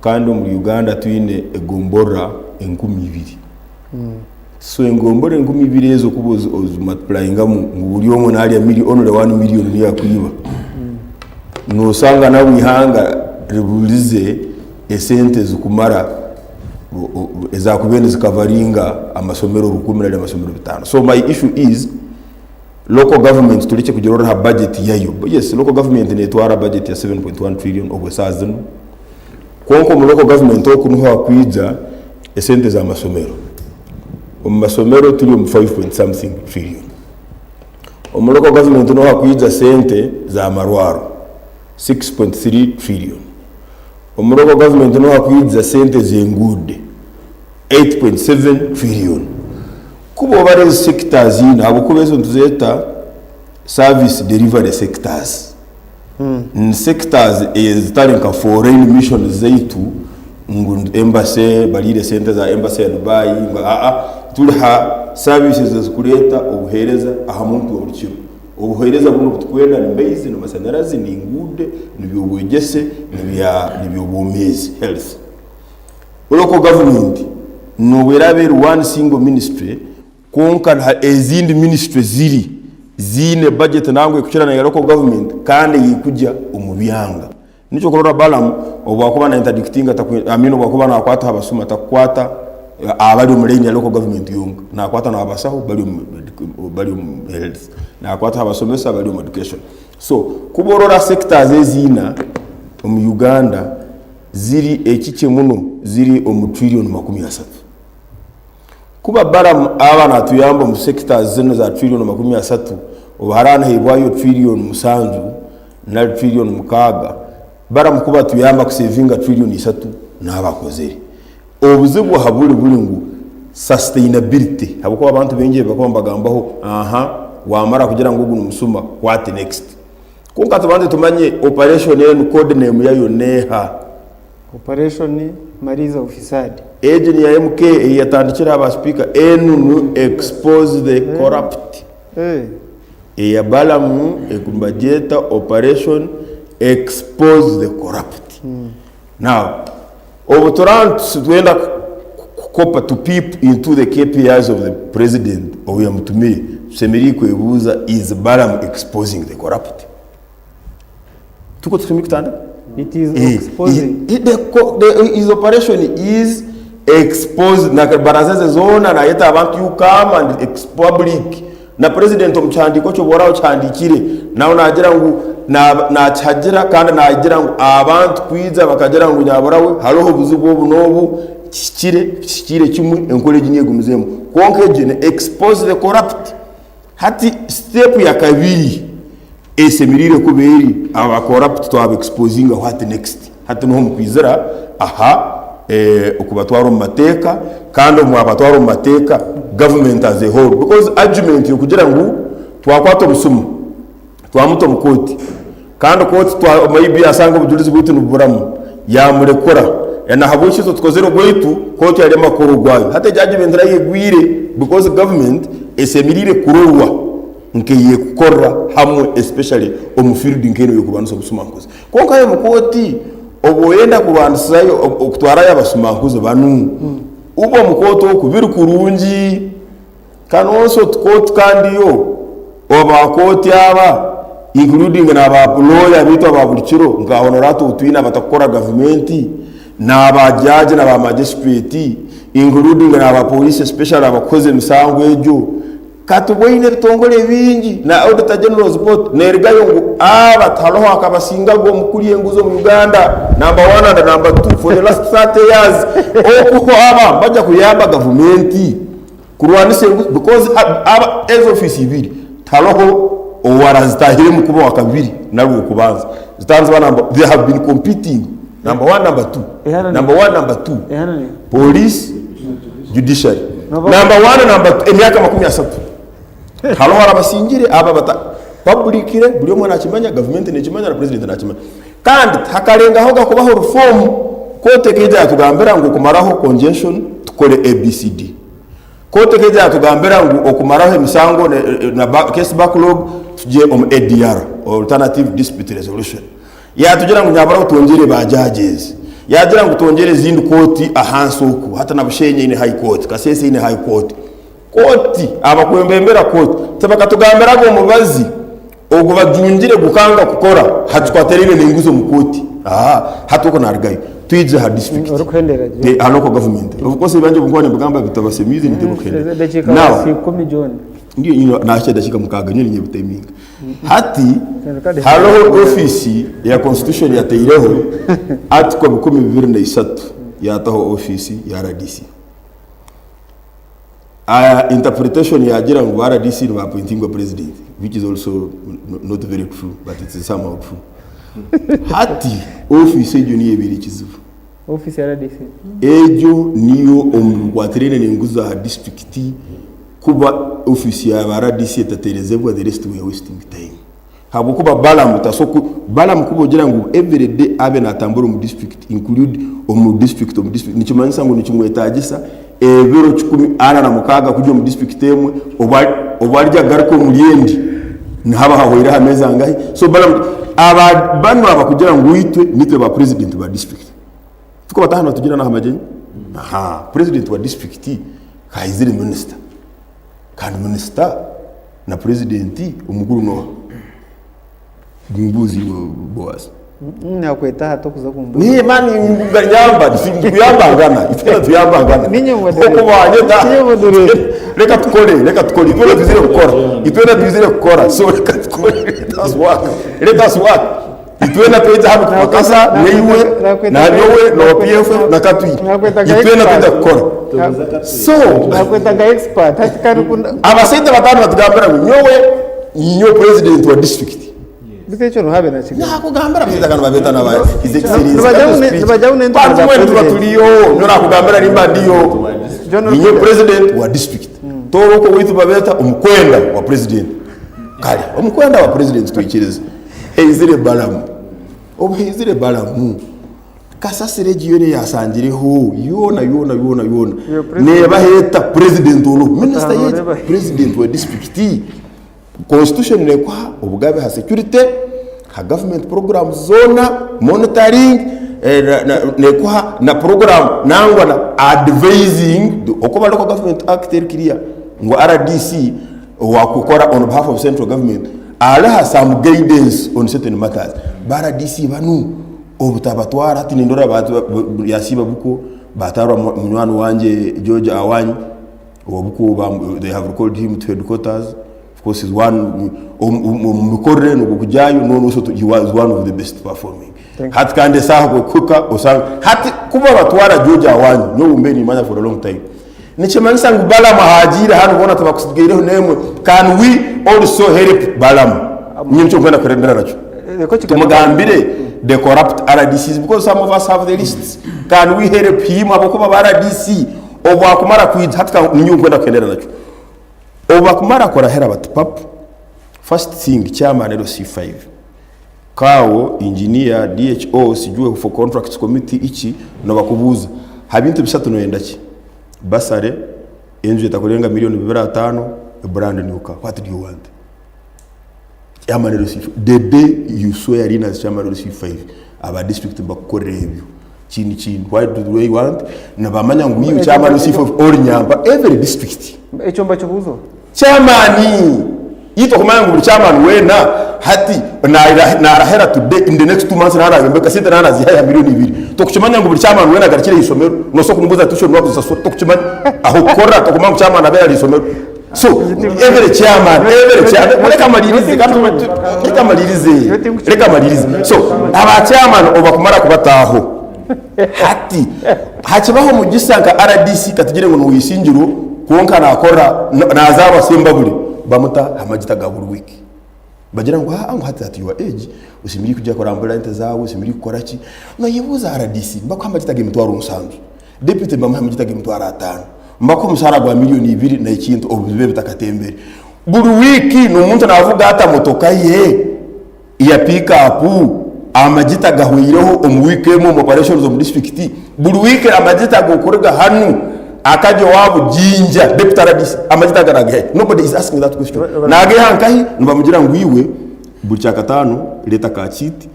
kandi omuri Uganda twine egomborora 2000. So engombora 2000 ezo kuba ozi multiplyingamu ngu buri omwe narya only one million niyo akwiba, nosanga nabwo eihanga riburize esente zikumara ezakubaire nizikavaringa amasomero rukumi nari amasomero bitaano. So my issue is local government turekye kugirora aha budget yayo. Yes, local government netwara budget ya 7.1 trillion obwe esaaha zinu. Kwonka omu local government oku niho hakwija esente za masomero. Omu masomero turi omu five point something trillion. Omu local government niho hakwija sente za marwaro 6.3 trillion. Omu local government niho hakwija sente z'enguude 8.7 trillion. Ku bwobara ezi sectors ina ahabw'okuba ezo nituzeeta service delivery sectors. Ni sectors ezitari nka foreign missions zaitu ngu embassy bariire esente za embassy ya Dubai ngu aa turi ha services ezikureeta obuheereza aha muntu wa buri kiro. Obuheereza bunu obutukwenda ni maizi, ni mashanyarazi, ni nguude, ni by'obwegyese, ni by'obwomeezi, health. Local government n'obu eraabe eri one single ministry, Kwonka ezindi minisitule ziri ziine bajeti nangwa ekukira neya local government kandi eyikugya omu byanga. Nikyo okurora Balaam obu akuba na interdictinga I mean obu akuba nakwata aha basuma takukwata abari omu line ya local government yonka, nakwata nabasaho bari omu bari omu health, nakwata aha basomesa bari omu education. So kuba orora sectors ezi ina omu Uganda ziri ekikye muno ziri omu trillion 30. Kuba Balaam aba natuyamba omu sectors zinu za trillion 30, obu haraaba nihaibwayo trillion 7 nari trillion 6, Balaam kuba atuyamba kusevinga trillion 3 naaba akozire. Obuzibu aha buri buri ngu sustainability ahabw'okuba abantu baingi ebi bakuba nibagambaho aha wamara kugira ngu ogu nimusuma what next? Kwonka tubanze tumanye operation enu code name yayo neeha? Operation Maliza Ufisadi. Egi ni ya MK eyatandikire aha ba sipiika enu ni expose the corrupt. Eya Balaam nibagyeta operation expose the corrupt. Now obu turaba nitwenda kukopa to peep into the KPIs of the president obu yamutumire tushemereire kwebuuza is Balaam exposing the corrupt? Tikwo tushemereire kutandika? It is exposing. His operation is expose na baraza ze zoona nayeta abantu you come and ex public na president omu kihandiiko kye obu oraba okihandiikire nawe nagira ngu nakihagira kandi nagira ngu abantu kwija bakagira ngu nyabura we hariho obuzibu obu n'obu kihikire kihikiire kimwe enkora egi niyo egumizemu kwonka egi ni expose the corrupt. Hati step yakabiri esemereire kuba eri aba corrupt twaba exposinga what next? Hati niho mukwizira aha okubatwara omu mateeka kandi obu mwabatwara omu mateeka government as a whole because argument yokugira ngu twakwata omusuma twamuta omu kooti kandi kooti maybe yashanga obujurizi bwaitu nibuburamu yamurekura nahabweki itwe tukozire ogwaitu kooti yarema kukora ogwayo. Hati egi argument nayo egwire because government esemereire kurorwa nk'eyekukorera hamwe especially omu field nk'enu ey'okurwanisa obusumankuzi. Kwonka ahi omu kooti obu oyenda kurwanisayo okutwarayo abasumankuzi banu, ubo omu kooti oku biri kurungi. Kanonso kooti kandi yo aba kooti aba including na ba lawyer baitu aba buri kiro nka Honorato Otwine abatakukora gavumenti n'aba judge na ba magistrate including n'aba police especially abakuhoza emisango egyo katubwaine ebitongore bingi na auditor general's report nerugayo ngu aba tihariho akabasingaga omu kurya enguzi omu Uganda number one and number two for the last 30 years oku aba baija kuyamba gavumenti Kurwanisa enguzi because aba ezo office ibiri tihariho owarazitahiremu kuba owakabiri nari owokubanza zitanzibwa number they have been competing number one number two number one number two police judiciary number one number two emyaka 30 hariho arabasingire aba bata publicly buri omwe nakimanya gavumenti nekimanya na president nakimanya kandi tihakarengahoga kubaho reform kooti ekaija yatugambira ngu okumaraho congestion tukore abcd. Kooti ekaija yatugambira ngu okumaraho emisango na case backlog tugye omu ADR, Alternative Dispute Resolution. Yatugira ngu nyabura twongyere ba judges. Yagira ngu twongyere ezindi kooti ahansi oku. Hati na Bushenyi eine high court, Kasese eine high court. Kooti, abakwembembera kooti tibakatugambiraga omubazi ogu bajungire gukanga kukora hakikwatiraine n'enguzi omu kooti. Hati okwo narugayo twije aha district. Orikuhendera gye. Aha local government. Of course ebyangye obunkuba nimbigamba bitabasemiize niteba kuhendera. Edakiika Now, wasi ikumi John. Ndiyo nyine nahikya edakiika mukaaga nyowe ninye butaiminga. Hati Kandi hariho ofiisi ya constitution yataireho article 2003 yataho ofiisi ya RDC. Interpretation yagira ngu ba RDC niba appointingwa president which is also not very true but it's somehow true. Hati office egyo niyo ebaire ekizibu. Office ya RDC. Egyo niyo omu bikwatiraine n'enguzi za district kuba office ya ba RDC etaterezebwa the rest we are wasting time. Habwokuba Balaam taso ku Balaam kuba ogira ngu every day abe natambura omu district include omu district omu district nikimanyisa ngu nikimwetagisa ebiro 46 kugya omu district emwe obu obu arya agaruka omuri endi nihaba hahweireho ameezi angahi so Balaam aba banu aba kugira ngu itwe nitwe ba president ba district tikwo bataaha nibatugira naha magyenyi ahaa president wa district kaizire minister Kandi minisita na purezidenti omukuru n'oha? Nimbuuza iwe Boaz. Nakweta aha tokuza kumbuuza. Niiye mani nyamba tuyambangana itwena tuyambangana. Ninye moderator. Oku wanyeta. Ninye moderator. Reka tukore, reka tukore. Itwena twizire kukora. Itwena twizire kukora. So reka tukore. Let us work. Let us work. Itwena twija hanu kupakasa naiwe na nyowe na PF na Katwire. Itwena twija kukora. So Nakweta nka expert hati kandi kunda abasaija batano batugambira ngu nyowe ninyowe president wa district. Beitu ekyo nohabe nakigamba. Nakugambira abasaija kanu babeta naba his excellency. Nibajya ngu n'entumwa Bantu za mwena tuba president. turiyo nyowe nakugambira nimba ndiyo. John Ninyowe Rukundo. president wa district. Tooro okwo owaitu babeta omukwenda wa president. Kare omukwenda wa president twikirize. Haizire Balamu. Obu haizire Balamu. Kasasiro egi yoona eyasangireho yoona yoona yoona yoona Yo, president. nebaha eta president oriho minisita Otahana yegi oreeba. president wa district constitution nekuha obugabe ha security ha government programs zoona monitoring eh, na- na- nekuha na program nangwa na advising oku barikuha government act eri clear ngu RDC owakukora on behalf of central government araha some guidance on certain matters. Ba RDC banu obutabatwara hati nindora yasiiba buko batarwa munywani wangye George Awany owa buko they have recalled him to headquarters of course he's one omu mikorere nogwo kugyayo no also he was one of the best performing hati kandi esaaha kwekuhika osanga hati kubabatwara George Awany nyowe mbe nimanya for a long time Nikimanyisa ngu Balamu ahagiire hanu boona tibakusigaireho n'emwe. Can we also help Balamu? Nyowe nikyo nkwenda kurendera nakyo. Tumugambire the corrupt RDCs because some of us have the lists. Can we help him ahabw'okuba ba RDC obu akumara kwija hati ka ninyowe nkwenda kuhendera nakyo. Obu bakumara kurahira bati pap first thing chairman LC5 Kaawo, engineer, DHO, sijui for contracts committee iki nobakubuuza ha bintu bishatu noyenda ki? Bursary, enju etakurenga million bibiri ataano, a brand new car. What do you want? Chairman LC5, the day you swear in as chairman LC5, aba district nibakukorera ebyo. Kindi kindi, what do they want? Nibamanya ngu iwe chairman LC5 ori nyamba every district. Ekyo nibakibuuza oha? Chairman! Itwe okumanya ngu buri chairman weena hati narahira today in the next 2 months naaba nayombeka sente naaba naziiha aha million ibiri. Tokukimanya ngu buri chairman weena agarukire aha ishomero. Nosobola kumubuuza tuition wakuzisasura tokukimanya. Aho kukorera tokumanya ngu chairman abaire ari aha ishomero. So every chairman, every chairman, reka malirize reka malirize reka malirize. So aba chairman obu bakumara kubataaho hati hakibaho omugisa nka RDC katugire ngu n'oweishingiro kwonka nakora nazaarwa Sembabule bamuta aha magita ga buri wiiki. Bagira ngu haa ngu hati at your age oshemereire kugya kurambura ente zaawe, oshemereire kukora ki. Noyebuuza RDC nibakuha amagita g'emitwaro mushanju, deputy nibamuha amagita g'emitwaro ataano, nibakuha omushaara gwa million ibiri n'ekintu obu bibe bitakatembere. Buri wiiki n'omuntu navuga ata motoka ye ya pick up amagita gahweireho omu wiiki emwe omu operations omu district. Buri wiiki amagita g'okuruga hanu akagya owaabo Jinja, deputy RDC amagita aga nagaiha hi? Nobody is asking that question. Nagaiha nkahi? Nibamugira ngu iwe buri kyakataano reeta ka kit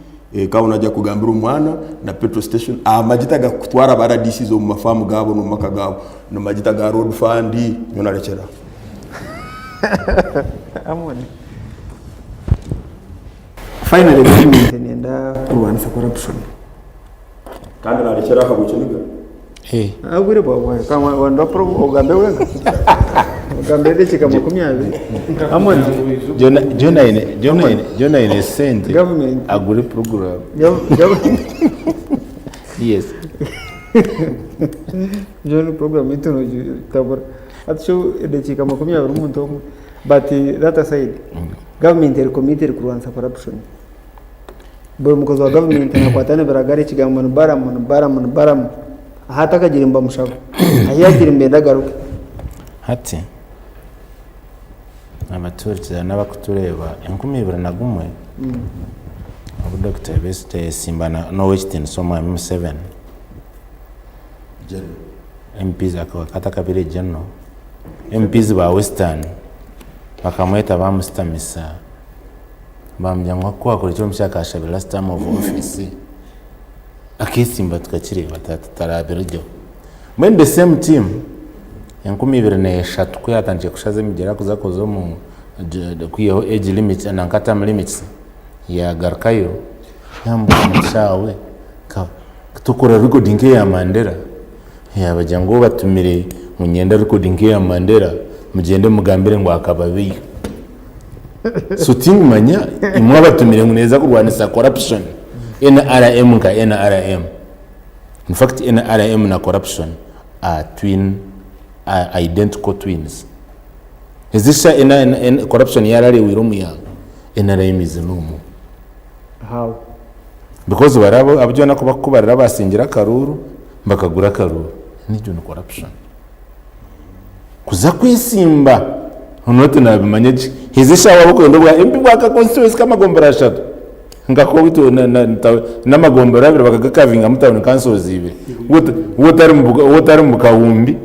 kaaba nagya kugambira omwana na petrol station amagita agakutwara aba RDCs omu mafaamu gaabo n'omu maka gaabo nimagita ga road fund nyowe narekyera aho. Amon. Finally government neyenda kurwanisa corruption. Kandi narekyera aho ahabw'ekiniga. Obwire bwawe ogambe wenka ogambe edakiika 20. Amon. John aine esente Government. agure puroguramu. Yes. John program yaitu nogitabura. Hati shi edakiika 20 omuntu omwe. But that aside, government eri committed kurwanisa corruption. Buri mukozi wa government nakwata nibiragara ekigambo ni Balamu, ni Balamu, ni Balamu. Ahu atakagiire nibamushaba. Ahu yagiire nibenda agaruke. Hati abatuhurikiza n'abakutureeba 2001 obu Dokita Besigye yayesimba n'owekitiinisa Omwami Museveni MPs akaba atakabaire General, MPs ba Western bakamweta bamusitamisa bamugira ngu ku wakora eki omushaija akashabire last term of office akesimba tukakireeba tarabirugeho. Mbwenu the same team 2003 ku yatandikire kushaza emigyera kuza kuza omu kwihaho age limit nanka term limits yagarukayo yambuza omushaawe Tukora record nk'eya Mandela, yaabagira ngu obatumire ngu niinyenda record nk'eya Mandela, mugyende mumugambire ngu akababeiha. So tinkumanya imwe abatumire ngu neeza kurwanisa corruption, NRM nka NRM. In fact NRM na corruption are twin, are identical twins. Ezi shaaha corruption yaarareebwire omu ihanga, NRM is no more. How? Because bari abu abu gyona ku bakukubarira abasingire akaruuru bakagura akaruuru n'egyo ni corruption. Kuza kwesimba onu oti nabimanya gye haiza eshaaha waaba orikwenda obwa MP bwa ka constituency k'amagombora ashatu. Nka koweitu n'amagombora abiri bakagakavingamu town councils ibiri. Waaba otari omu kahumbi,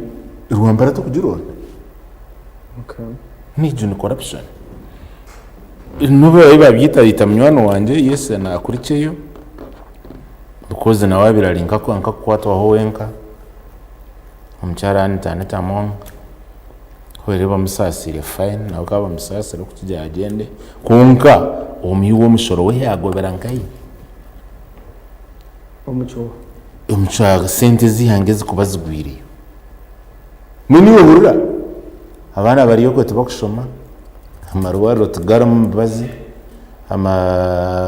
Rwampara torikugironda. N'egyo ni corruption. N'obu baraabe babyita munywani wangye, yes naakurikyeyo because nawe abaire ari nk'akukwatwaho wenka, omukyara Anita Anita Among. Ku barabe bamusaasiire fine nawe ka bamusaasire okukigira agyende kwonka omuhi w'omushoro we yaagobera nkahi? Omucwa. Omucwa sente z'eihanga ezikuba zigwireyo. Mbwenu iwe hurira, abaana bari okwe tibakushoma, amarwariro tigarimu mibazi,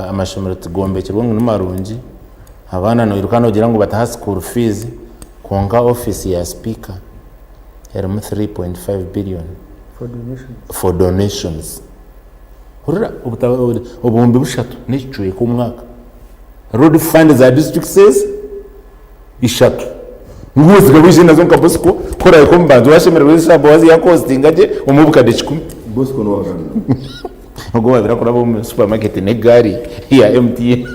amashomero tigombekirwe ngu nimarungi, abaana noiruka noogira ngu bataha school fees kwonka ofiisi ya sipiika erimu 3.5 billion for donations. Hurira 3000 n'ekicweka omwaka. Road fund za districts ezi ishatu. Ngu ozigaba oije nazo nka Bosco ku orahika omu bantu washemererwa eshaaha waza yakostinga gye omuhe obukade kikumi. Bosco n'owagamba. Ogwo owabaire akuraba omu supermarket n'egaari ya MTN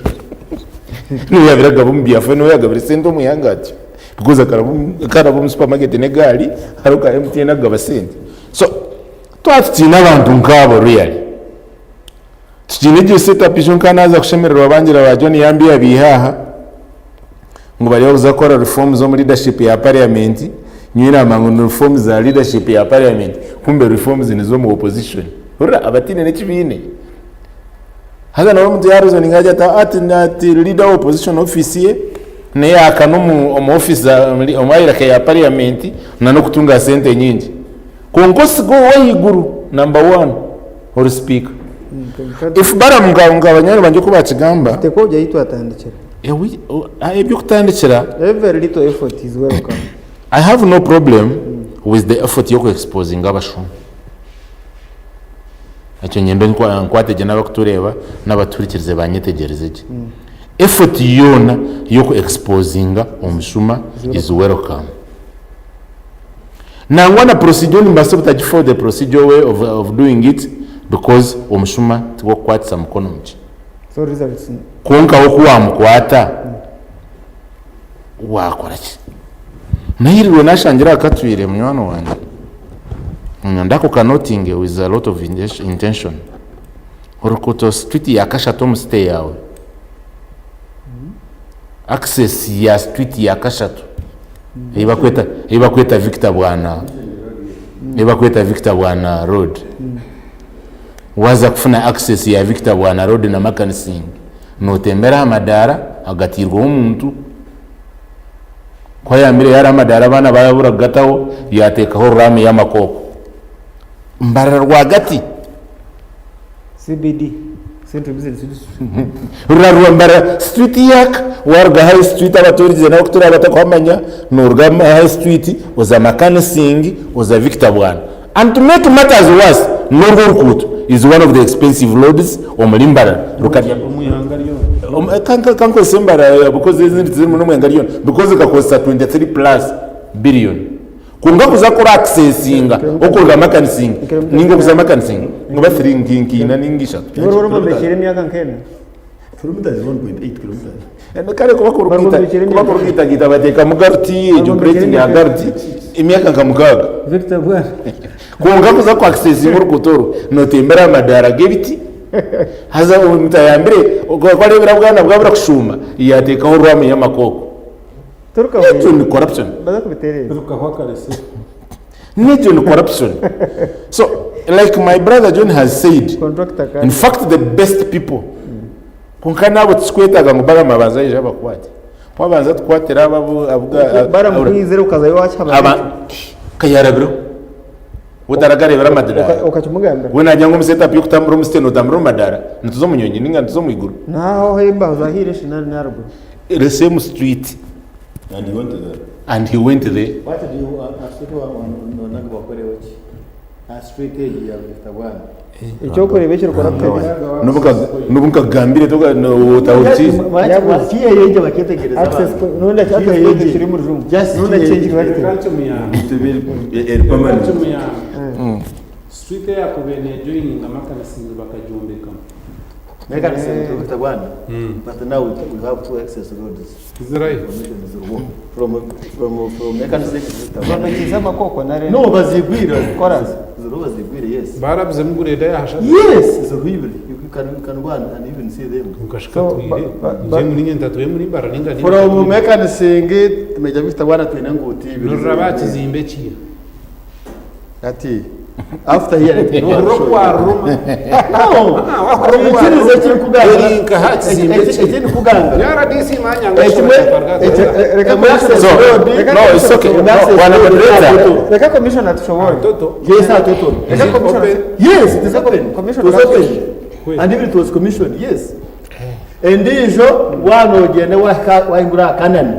niwe yabaire agaba omu byafe niwe yagabire sente omu ihanga atyo. Because akaraba omu supermarket n'egaari hariho ka MTN akugaba sente. So twaba tutiine abantu nkaabo really, tutiine egyo set up ijo nka naaza kushemererwa bangira ba John yambi abiihe aha ngu bariyo kuza kukora reforms omu leadership ya parliament, nyowe namba ngu ni reforms za leadership ya parliament kumbe reforms nizo omu opposition. Hurira abatiine n'eki baine. Haza nawe omuntu ya reasoninga agira ati ati ati leader wa opposition office ye neyaka n'omu omu office omu hierarchy ya parliament na n'okutunga sente nyingi. Kwonka osiga ow'ahaiguru number one ori speaker. If Balaam nka nka banywani bangye oku bakigamba. Tuteekwa kugya ahu twatandikira. Eby'okutandikira. Every little effort is welcome. I have no problem with the effort y'oku exposinga abashuma. Ekyo nyenda nkwate gye n'abarikutureeba n'abatuhurikirize banyetegyereze gye. Effort yoona y'oku exposinga omushuma is welcome. Nangwa na procedure nimbaasa obutagi follow the procedure way of, of doing it because omushuma tiw'okukwatisa mukono mukye. So results. Kwonka we ku waamukwata waakora ki? Nahirirwe nashangire aha Katwire munywani wangye. Nyenda ako ka notinge with a lot of intention. Orukuuto street ya kashatu omu city yaawe. Access ya street ya kashatu ei bakweta ei bakweta Victor Bwana ei bakweta Victor Bwana road. Waaza kufuna access ya Victor Bwana road na Makanising notembera aha madaara agatairweho omuntu. Ku ayambire yari amadaara abaana baabura kugataho, yaateekaho ruramu y'amakooko. Mbarara rwagati. CBD, Central Business District. Rurarwa Mbarara Street yaaka, waaruga High Street abatuurize n'abarikutuura batakuhamanya, nooruga High Street oza Makanising, oza Victor Bwana. And to make matters worse, n'orwo orukuuto is one of the expensive roads omuri Mbarara. Rukarya Omu ihanga ryona. Ka nkozese Mbarara because ezindi tizirimu n'omu ihanga ryona because ekakozesa 23 plus billion. Kwonka kuza kuri accessinga okuruga Makanising ninga okuza Makanising niba 3 nka ina ninga ishatu. Niwe orwombekyire emyaka nk'ena. Kilometers 1.8 kilometers. Kare kuba kurukwitagita bateekamu garuti egyo plating ya garuti emyaka nka mukaaga. Victor Bwana. Kwonka kuza ku accessinga oruguuto orwo notembera aha madaara g'ebiti haza omuntu ayambire ku areebire obwana bwabura kushuuma yateekaho rwamu y'amakooko. Egyo ni corruption. Baza kubitereeza. Turukaho akarese. N'egyo ni corruption. So like my brother John has said, Contractor in kandi. fact the best people kwonka naabo tikikwetaaga ngu Balaam abanze aije abakwate. Wabanza tukwatire abo abu abu Balaam ukazayo wakihaba. aba kayarabireho. Otaragareebera amadara. Okakimugambira. We nagira ngu omu setup y'okutambura omu city notambura omu madara, nituza omu nyonyi ninga nituza omu iguru. Naho embaho zahire shi nari naruguru. The same street. And he went to there. And he went there. What do you nonaga bakoreho ki? Aha street egi ya Victor Bwana. Ekyokureeba ekiri corrupted. N'obu nkakugambire otahurikiize. Kiyeyeje bakyetegereza Access abantu. point, nunda access point kiri mu rujungu. Just Nunda kiyeyeje. change corrected. Kanki muyamba. Eri permanent. Kanki muyamba. Street eyakubaire nejoininga Makanising bakagyombekamu. Bombekiise amakoko nari koraasi? Barabizemu grade aha shatu. Kwonka shi So, katwire ba- nje muri nyenta atuye muri Mbarara ninga ni From Mekanising to Major Victor Bwana twine enguuto ibiri. Noruraba aha kizimbe ekiya. Ati after hearing Nohurira oku waruruma. No. Ikirize ekirikugambira. Eri nka ha kizimbe Eki- Ekirikugambira. Nyowe RDC manya ngu Ekimwe Reka access So, road. no, it's okay. No, bwana moderator. Reka commissioner tushobore. Toto. Yes, atoto. Is it open? Yes, it is open. Commission It was open. Wait. And even it was commissioned, yes. Endiijo waaba nogyenda wahingura aha Kanani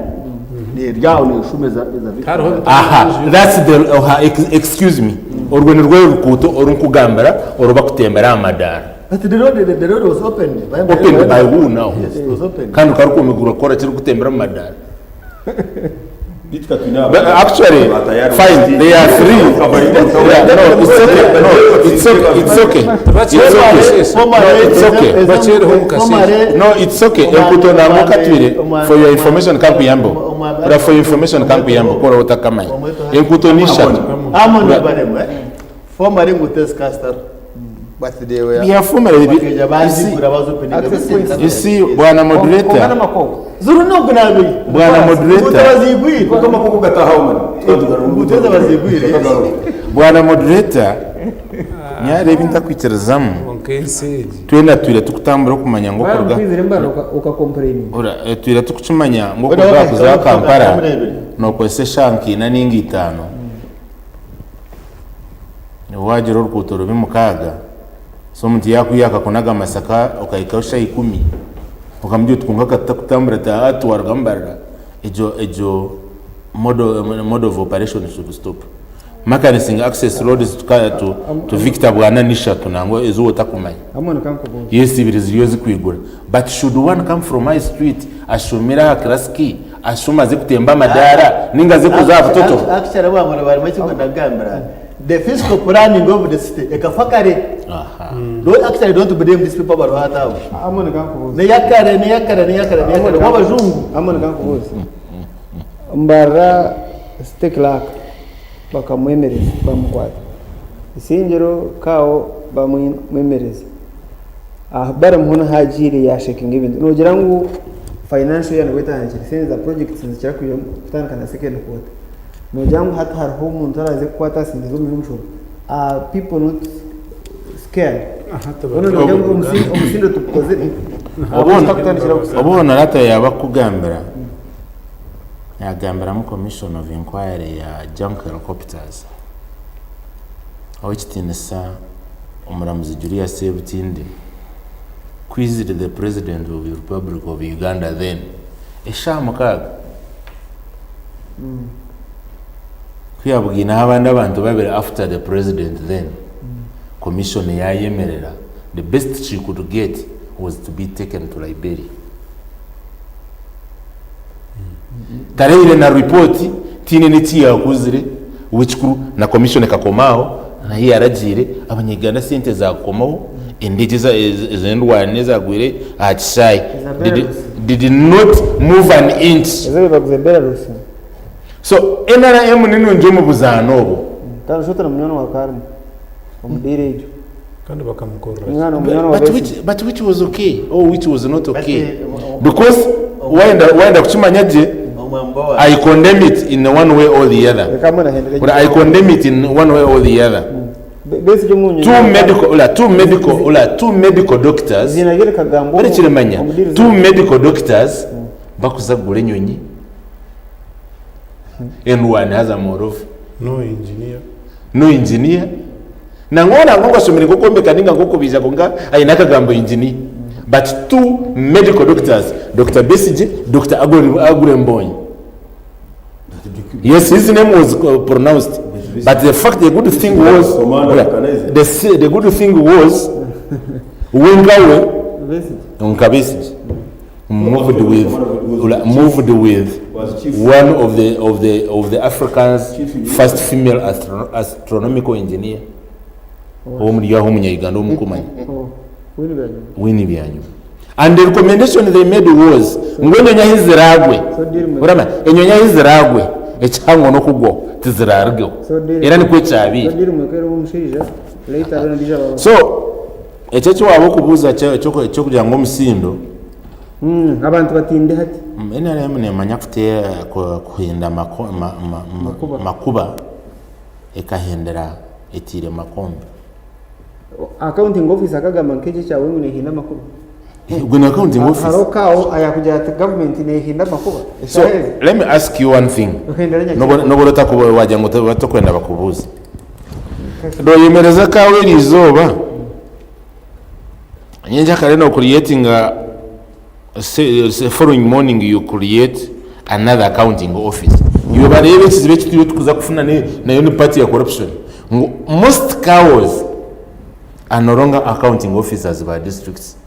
neryaho neshuma eza eza Hariho Aha, that's the oha, excuse me. Orwo nirwo rukuuto orunkugambira orubakutembera aha madaara. But the road was opened. By, Opened by who now? Yes, it was opened. Kandi karikumirwa kukora kirikutembera omu madaara. Bitu katwine But actually, fine, they are free. Yeah, no, it's okay. No, it's okay. It's okay. It's okay. No, it's okay. No, it's okay. Enkuto nangwa katwire for your information kankuyambo. Ora for your information kankuyambo kora otakamanya. Enkuto ni ishatu. Amon Barem, eh? Formerly Ngutes Castor. But they were. Yeah, formerly, Bakeja you see, bazigura bazopeninga. Access points. you see, bwana Kongana moderator, makoko. Zuru no kunabi. bwana moderator, Bazigwire. Kuko amakoko gatahaho mani. Nguteza bazigwire. bwana moderator, nyareba intakwikirizamu Kwonka ensi egi. twena twire tukutambura okumanya ngu okuruga Bakwizire mbara ukakomplaininga. Ora, twire tukukimanya ngu Ora, okuruga okay, kuza okay, Kampala okay. nokozesa eshaaha nka ninga itaano waagira orukuuto rubi mukaaga so omuntu yaakwiha akakunaga Masaka okahikaho shaaha ikumi okamugira oti kwonka katutakutambura ti aa twaruga Mbarara egyo egyo mode, mode of operation should stop makanising access roads tuka, to, to Victor Bwana nishatu nangwa ezo otakumanya Amon kankubuuza. yes ibiri ziriyo zikwigura but should one come from high street ashumire aha classic ashuma aze kutemba amadaara ninga aze kuza aha butoto Actually, bamara barimo kimwe ndagambira. The physical planning of the city ekafa kare. Don't actually don't blame these people baruhata abo. Amon kankubuuza. Neyakare neyakare neyakare neyakare wabajungu. Amon kankubuuza. Mbarara city clerk bakamwemereza bamukwata. Isingiro kawo bamwemereza. Aha baramuhona hagiire yashekinga ebintu. Nogira ngu financial year nibwo etandikire. Sente za projects nizikira kwija kutandika na second quarter. Nogira ngu hati hariho omuntu araze kukwata sente z'omuhi omushoro. Are people not scared? Ono nogira ngu omusindo tukukozire. Obu honorata yaba akugambira yagambiramu commission of inquiry ya junk helicopters owekitiinisa omuramuzi Julius Sebutinde quizzed the president of the Republic of Uganda then eshaaha mukaaga kuyabwineho abandi abantu babiri after the president then commission yayemerera the best she could get was to be taken to Liberia tareire na report tiine n'eki yakuzire wekikuru na commission ekakomaho nayo yaragiire abanyaganda sente zakomaho endege ez'endwani ezagwire aha kishaayi Eza did, Belarus. did not move an inch Ezo baguze Belarus. so NRM ni nungi omu buzaano obwo Kandi shotana munywani wa Karma. Omudiire egyo. Kandi bakamukorera. Munywani munywani wa but Besigye. which, but which was okay or which was not okay But, because wayenda kukimanya gye Omwamba wa I condemn it in one way or the other. Reka Amon ahendere. But I condemn it in one way or the other. Besigye omunyu. Two medical, ola, two medical, ola, two medical doctors. Izina rye rikagambwa Bari kirimanya. omudiire Two medical doctors bakuza kugura enyonyi. Endwani haza moreover. No engineer. No engineer. Nangwa nangwa ngasomere nkokombeka ninga nkokubija konka aine akagambo engineer. But two medical doctors, Dr. Besigye, Dr. Agure Mbonyi. Yes, his name was pronounced. But the fact, the good thing was, Commander Kaneze. the good thing was, Wengawe, Besigye. Nka Besigye, moved with, moved with Was chief. one of the of the of the Africans Chief engineer. first female astronomical engineer. Ow'omuri aho omunya-Uganda omukumanya. Oh. Winnie Byanyima. And the recommendation they made was ngu enyonyi ahi ziraagwe, oramanya, enyonyi ahi ziraagwe ekihango n'okugwaho tiziraarugeho. Era nikwo kyabaire. So ekyo eki waaba orikubuuza eky'okugira ngu omusindo. Abantu batinde hati. NRM neemanya kuteera kuhinda makuba ekahendera etaire makombe. Accounting officer akagamba nk'ekyo ekyawe ngu nehinda amakuba. Gwe ni accounting officer. Hariho kaawo ayakugira ati government nehinda amakuba. So let me ask you one thing. Ohendera nyakiro. Nobu otakuba wagira ngu batakwenda bakubuuze. Noyemereza kaawo eri izooba nyenkyakare no creatinga following morning you create another accounting office. Iwe bareebe ekizibu eki turiyo tukuza kufuna nayo ni part ya corruption. Ngu most cows are no longer accounting officers ba districts.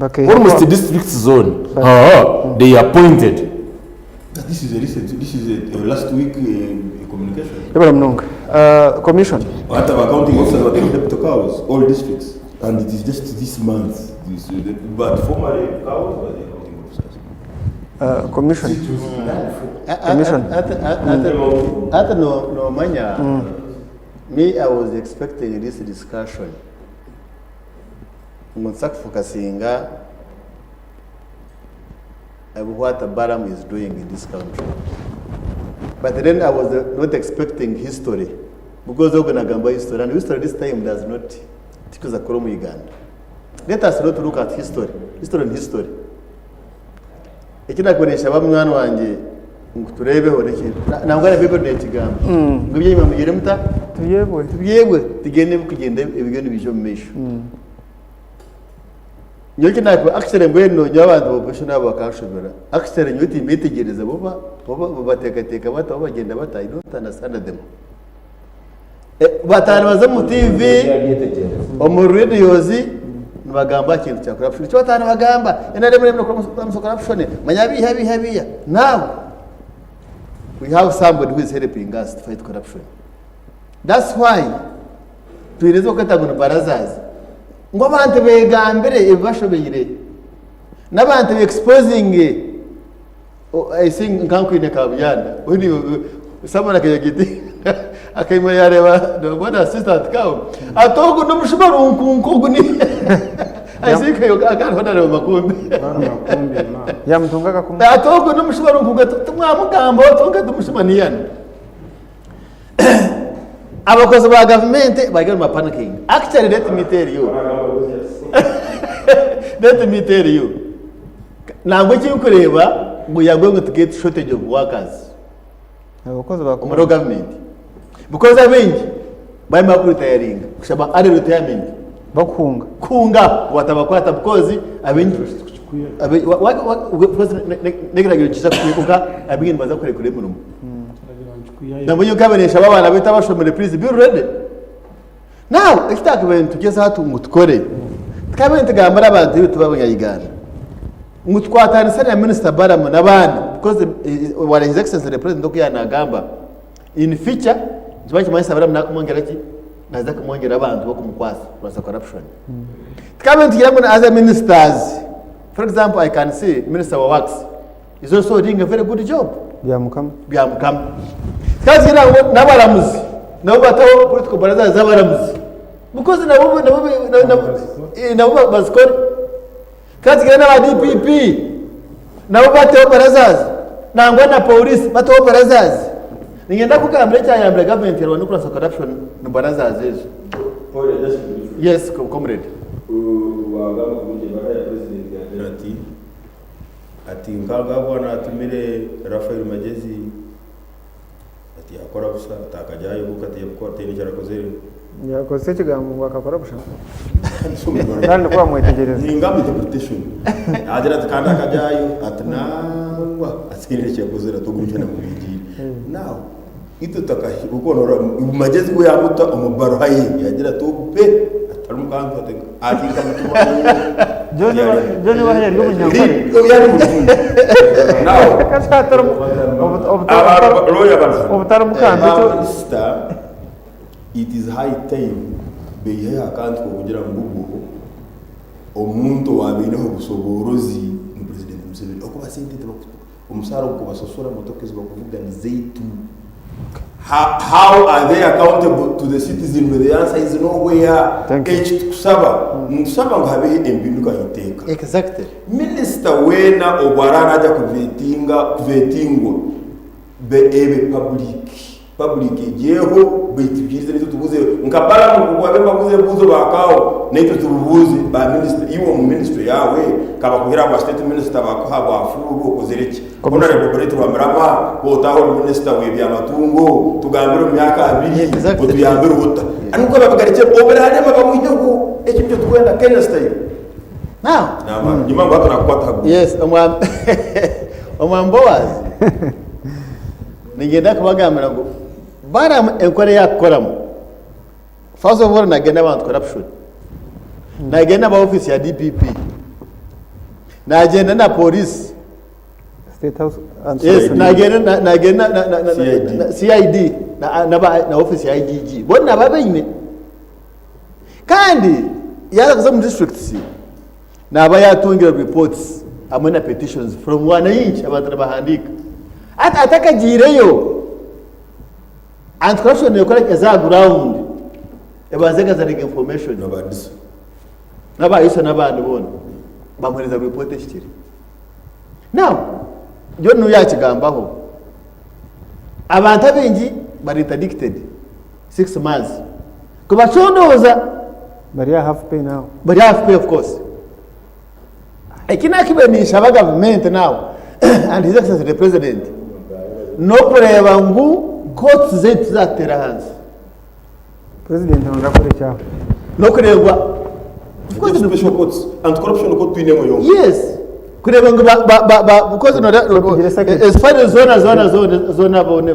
Almost districts zoona they appointed. This is a recent, this is a, a last week communication. Yebare munonga. Commission. Hati aba accounting officers bateire deputy cows all districts and it is just this month this, but formerly cows were the accounting officers. Commission. Commission. Hati nomanya me I was expecting this discussion ngu nituza kufokasinga what Balaam is doing in this country. But then I was not expecting history because ogwo nagamba history and history this time does not tikuza kukora omu Uganda. Let us not look at history. History ni history. Eki nakuba ninshaba munywani wangye ngu tureebeho n'eki nangwa na Baiburi neekigamba ngu eby'enyima mugire muta? Tubyebwe. Tubyebwe tugyende ebirikugyenda ebiriyo nibiija omu maisho. Nyowe eki naakora actually mbwenu nyowe abantu ba opposition abo bakanshobera. Actually nyowe timbeetegyereza bo ba bo bateekateeka bata bo bagyenda bata I don't understand them. Bataano baza omu TV, omu radios nibagamba aha kintu kya corruption. Nikyo bataano bagamba NRM eriyo neekoresa corruption, manya biiha biiha biiha. Now we have somebody who is helping us to fight corruption. That's why twine ezi barikweta ngu ni barazas. Ngu abantu beegambire ebibashobeire n'abantu be exposinge I think nka nkwine Kabuyanda someone akagira ati akaima yareeba nabona assistant kawe ati ogu n'omushuma runkunku ogu ni I think akariho nareeba makumbi Yamutunga akakumu. Ati ogu n'omushuma runkunku ati timwamugambaho kwonka ti mushuma niyana. Abakozi ba gavumenti bari omu mapanikingi. Actually let me tell you, let me tell you, nangwa eki ndikureeba we are going to get shortage of workers Abakozi ba omuri gavumenti because abaingi barimu bakuritayaringa kushaba early retirement. Bakuhunga. Kuhunga ngu batabakwata because abaingi because n'ekiragiro nikiija kuhinduka abaingi nibaza kurekura emirimo. Nabwo nkaba ninshaba abaana baitu abashomire please be ready. Now eki twakabaire nitugyezaho hati ngu tukore, tukabaire nitugambira abantu baitu b'abanya-Uganda ngu tukwatanise na minisita Balaam n'abandi because ware his excellency the president oku yaaba naagamba in future nikiba nikimanyisa Balaam naakumwongyera ki? Naaza kumwongyera abantu b'okumukwasa kurwanyisa corruption. Tukabaire nitugira ngu other ministers for example I can see minister wa works is also doing a very good job. Byamukama. Byamukama. Tukaba tugira ngu n'abaramuzi nabo bataho political baraza z'abaramuzi because nabo nabo nabo eh, nabo bazikore. Tukaba tugira n'aba DPP nabo bateho barazas nangwa na polisi bateho barazas. Niinyenda kukugambira ekyayambire gavumenti erwane kurwanisa corruption ni barazas ezo. Yes, comrade. Wagamba kurungi ebaruha ya president yagira ati Ati nka gavana atumire Raphael Magyezi ati yakora busha ati akagya ayoboka tiyabikora tihaine eki arakozire. Yakozesa ekigambo ngu akakora busha kandi nikwo wamwetegyereza. Ningamba interpretation. Yaagira ati kandi akagyayo ati nangwa ati tihaine eki yakozire ati ogu nikyo namubiikiire. Now itwe tutakahi kuko noreeba Magyezi we yaamuta omu baruha ye yaagira ati ogu pe atari mukantu ati ati nkamutuma John Wahe yari omunyankore. Now Obutari mukantu ekyo. Minisita it is high time beihe aha kantu k'okugira ngu bo. Omuntu owaaba aineho obusoboorozi ni Purezidenti Museveni ahakuba sente omusaara ogu kubasasura, motoka ezi barikuvuga nizaitu. How are they accountable to the citizen when the answer is nowhere? Thank you. Eki tukusaba, nitusaba ngu habeho empinduka aha iteeka. Exactly. Minisita weena obu araba naija kuvetinga, kuvetingwa, be ebe public. Public egyeho baitu twikirize naitwe tubuuze nka Balaam oku baabaire nibabuuza ebibuuzo ba Kaawo naitwe tubibuuze ba minisita iwe omu ministry yaawe kabakuhire aha bwa state minister bakuha bwa fuuru okozire ki? Honourable Brett Rwamirama ku otaaha ori minisita w'ebyamatungo tugambire omu myaka abiri Exactly. otuyambire ota? Nikwo babigarukye oburaarema babwiheho ekyo nikyo turikwenda Kenya style. Now, Naamara. Nyima ngu hati naakukwata aha guru. yes, omwami omwami Boaz Niinyenda kubagambira ngu Balaam enkora ei arikukoramu, first of all naagenda abantu corruption, naagenda aba ofiisi ya DPP, naagenda na pooriisi, State House and yes, Corruption. naagenda na- naagenda na- na- na- CID. na- CID na- na ba- na ofiisi ya IGG boona babaine. Kandi yaaza kuza omu districts Naaba yaatungire reports hamwe na petitions from wananchi abantu nibahandiika. Hati atakagiireyo, anti corruption neekora ki? Eza aha ground ebanza egatheringa information. N'aba DISO. N'aba ISO n'abandi boona bamuheereza report ehikire. Now, John niwe yaakigambaho, abantu abaingi bari interdicted 6 months kubacondooza. Bari aha half pay now. Bari aha half pay of course. Eki nakibaire ninshaba gavumenti now and his excellency the president n'okureeba ngu courts zaitu tizatuteera ahansi. President naija kukora ekyaho. N'okureeba Special courts, anti-corruption court twinemu yonka. Yes. Kureeba ngu ba ba ba ba because no Tugire circuit. as far as zona zona zona zona boona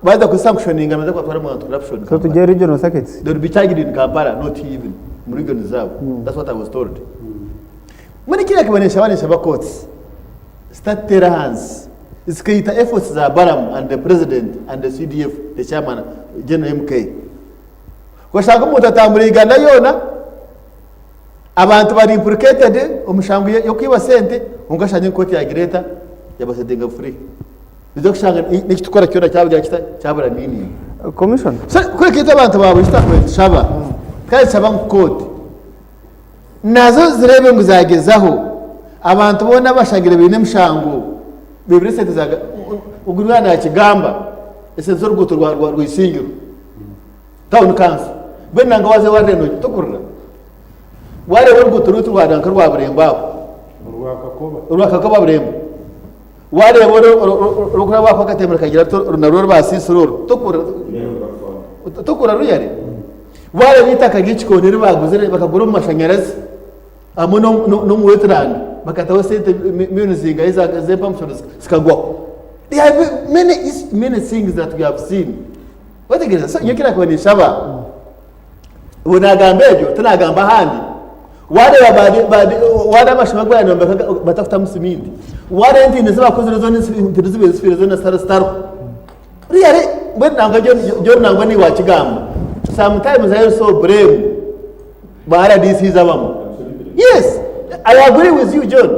Baza ku sanctioninga baza kubatwara mu anti corruption. So tugye regional circuits. They will be charged in Kampala, not even mu region zaabo. That's what I was told. Muri kiriya kibonesha banesha ba courts zitatera hansi zikaita efforts za Balaam and the president and the CDF, the chairman, General MK. Oshanga omuntu atambura Uganda yoona Abantu bari implicated omu mishango y'okwiba sente kwonka oshange kooti yagira eta yabasetinga free. Oija kushanga n'ekitukora kyona kyagira kita kyabura meaning. Commission. So kureka itwe abantu ba buri kitakubaire nitushaba kandi nitushaba ngu kooti nazo zireebe ngu zagyezaho abantu boona abashangire baine emishango bebire esente za ogu niwe nakigamba esente z'oruguuto rwa Isingiro. Town council mbwenu nangwa waaza owa Reno tokurira wareeba oruguuto rwaitu rwa nanka rwa Burembo aho Orwa Kakoba. orwa Kakoba Burembo wareeba orurikuraba aho akatembe kagira ruti narwo rwasiisire oru tokurira tokurira ruyare wareeba eitaka ry'ekikooni eri baaguzire bakagura omu mashanyarazi hamwe n'omu wetland bakataho sente millions zingahi z'empamushono zikagwaho there are many many things that we have seen. Wetegereza, so nyowe ekinakuba ninshaba, obu nagamba ebyo tinagamba ahandi, wareeba wareeba amashomero agu barayombeka batakutamu siminti, wareeba entindo ezi bakozire zoona entindo zibaire zifiire zoona zitariho, really mbwenu nangwa John nangwa niiwe wakigamba, sometimes I also blame ba RDCs abamwe, yes I agree with you John.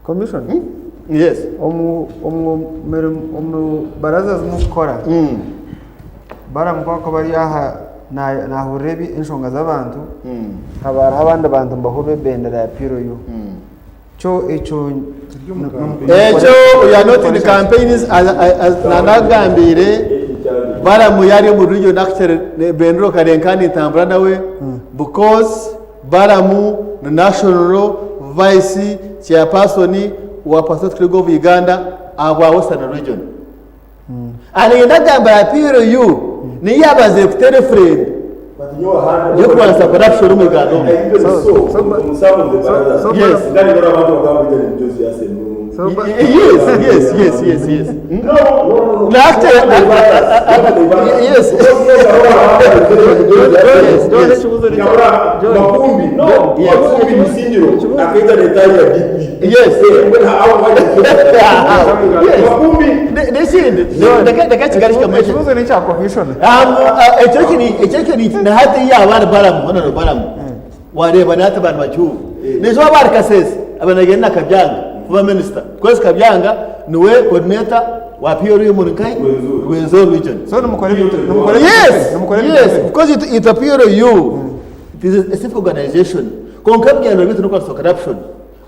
Commission. Yes. Omu omu mirimo omu baraza ezi murikukora baramu ku barikuba bari aha na- naahurira ebi enshonga z'abantu haba hariho abandi bantu nibahuuba ebendera ya PLU. Kyo ekyo Ekyo we are not in campaigns as, as nanagambiire Balamu yari omu region actually ebendera okarenka nintambura nawe because Balamu ni National Vice Chairperson wa Patriotic League of Uganda ahabwa Western Region. Arenda agamba PLU niyo yabanzire kuteera efurendi y'okurwanisa corruption omu Uganda omu. Yes. Yes, yes, yes, yes, yes. No, actually, yes. Yes, yes. N'ekindi, reka kigaruke kamwe. Ekibuuzo n'ekya commission. Ekyo kiri, ekyo kiri, na hati yaaba ari Balamu, honourable Balamu. Wareeba nahati ba nibakihuurira. Naija waaba ahari Kasese abaire nagenda na Kabyanga former minister because Kabyanga niwe coordinator wa PLU omuri nkahi? Rwenzori region. So nimukora ebintu nimukora Yes, nimukora yes, because it, it's a PLU. It is a civic organization. Kwonka ebigendero byaitu n'okurwanisa corruption.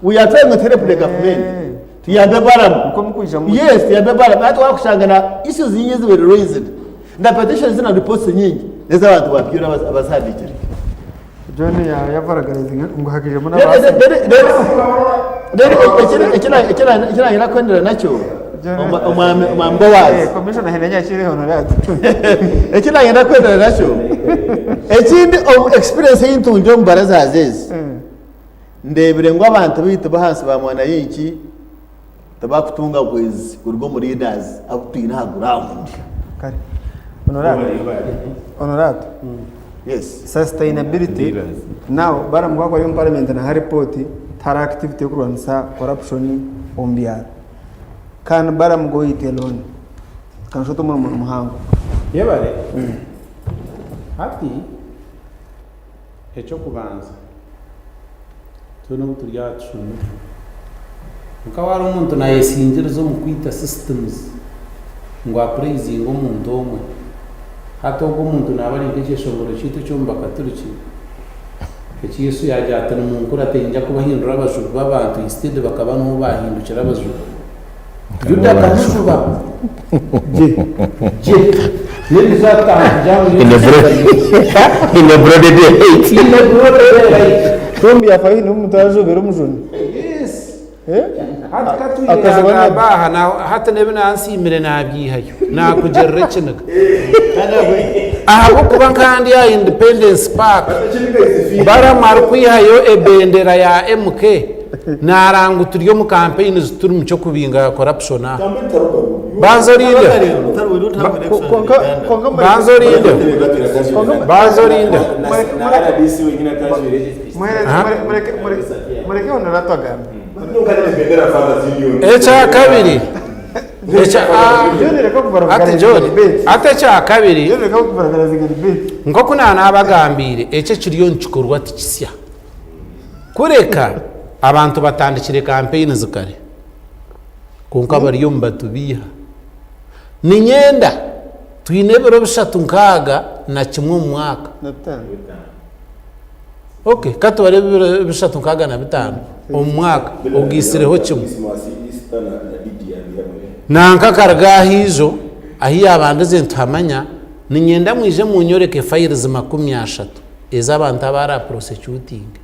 We are trying to help the government. Tuyambe Balaam. Nikwo mukwija muti. Yes, tuyambe Balaam. Hati wakushanga na issues nyingi ezibaire raised na petitions na reports nyingi n'ez'abantu ba PLU abazihandiikire. John yavaragarize ngu hakijemu Then- n'abaasi. then- then- then ekindi nayenda kwendera nakyo omwami omwami Boaz. Commissioner hine yakiriho honorate. Eki nayenda kwendera nakyo ekindi omu experience ei ntungire omu barazazi ezi ndebire ngu abantu baitu b'ahansi ba mwanayinki tibakutunga buhwezi kuruga omu leaders abu twine aha ground. Kare. Honorate. Honorate. Yes. Sustainability. Now Balaam ku ari omu parliament naha report tihariho activity y'okurwanisa corruption omu byaro. Can Balaam go it alone? Kanshote omurimo ni muhango. Yebare. Hati eky'okubanza Twena obu turi aha tushome. Kwonka waaba omuntu naayesingiriza omu kwita systems ngu apuraizinge omuntu omwe, hati ogwo omuntu naaba ari nk'ekyeshongoro kyaitu eky'omu Bakaturiki eki Yesu yaagira ati, Nimunkurate niinyija kubahindura abajubi b'abantu instead bakaba nibo baahindukire abajubi. Yuda akamujuba gye gye. N'eriizooba tutaha kugira ngu In a broad, in a broad daylight. In a broad daylight. Tombi yafa hine omuntu ajubire omujuni. Yes. Eh? Hati ka twine Akajuba yagamba aha na hati n'ebi nansiimire nabyihayo nakugirira ekiniga ahabw'okuba nka ndi aha Independence Park Balaam arikwihayo ebendera ya MK Naara ngu turi omu campaigns tituri mu ky'okubinga corruption aha. Banza orinde. Banza orinde. Banza orinde. Mureke honorato agambe. Ekya kabiri. Ekya ah, John reka ati kubaragara John, debate. ati ekya kabiri John reka kubaragara debate. nk'oku naanabagambiire eki ekiriyo nikikorwa tikisya. Kureka abantu batandikire campaigns kare kwonka bariyo nibatubeiha. Niinyenda twine ebiro bishatu nkaaga na kimwe omu mwaka. Ok, ka tubare ebiro bishatu nkaaga na bitaano omu mwaka ogaitsireho kimwe. Nanka akaruga aha ijo ahu yaabandize nituhamanya, niinyenda mwije munyoreke files 30. Ez'abantu abu ara prosecutinge.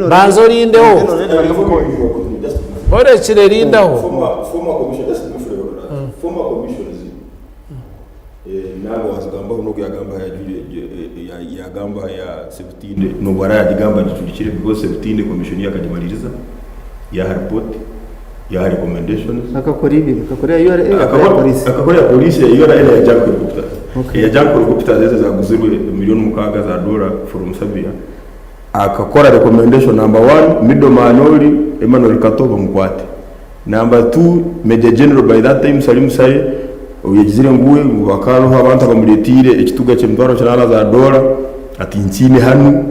Banza orindeho. Orekire rindaho. Yaha recommendations. Akakora ibiri, akakora eya URA akakora eya police. Akakora eya police, eya URA n'eya Junk Helicopters. Eya Junk Helicopters ezo ezaguzirwe million mukaaga za dola from Serbia. Akakora recommendation number one, middleman ori Emmanuel Kato bamukwate. Number two, Major General by that time Salim Saleh oyagizire ngu we ngu hakaba hariho abantu abamuretiire ekituga ky'emitwaro kinaana za dola ati nkiine hanu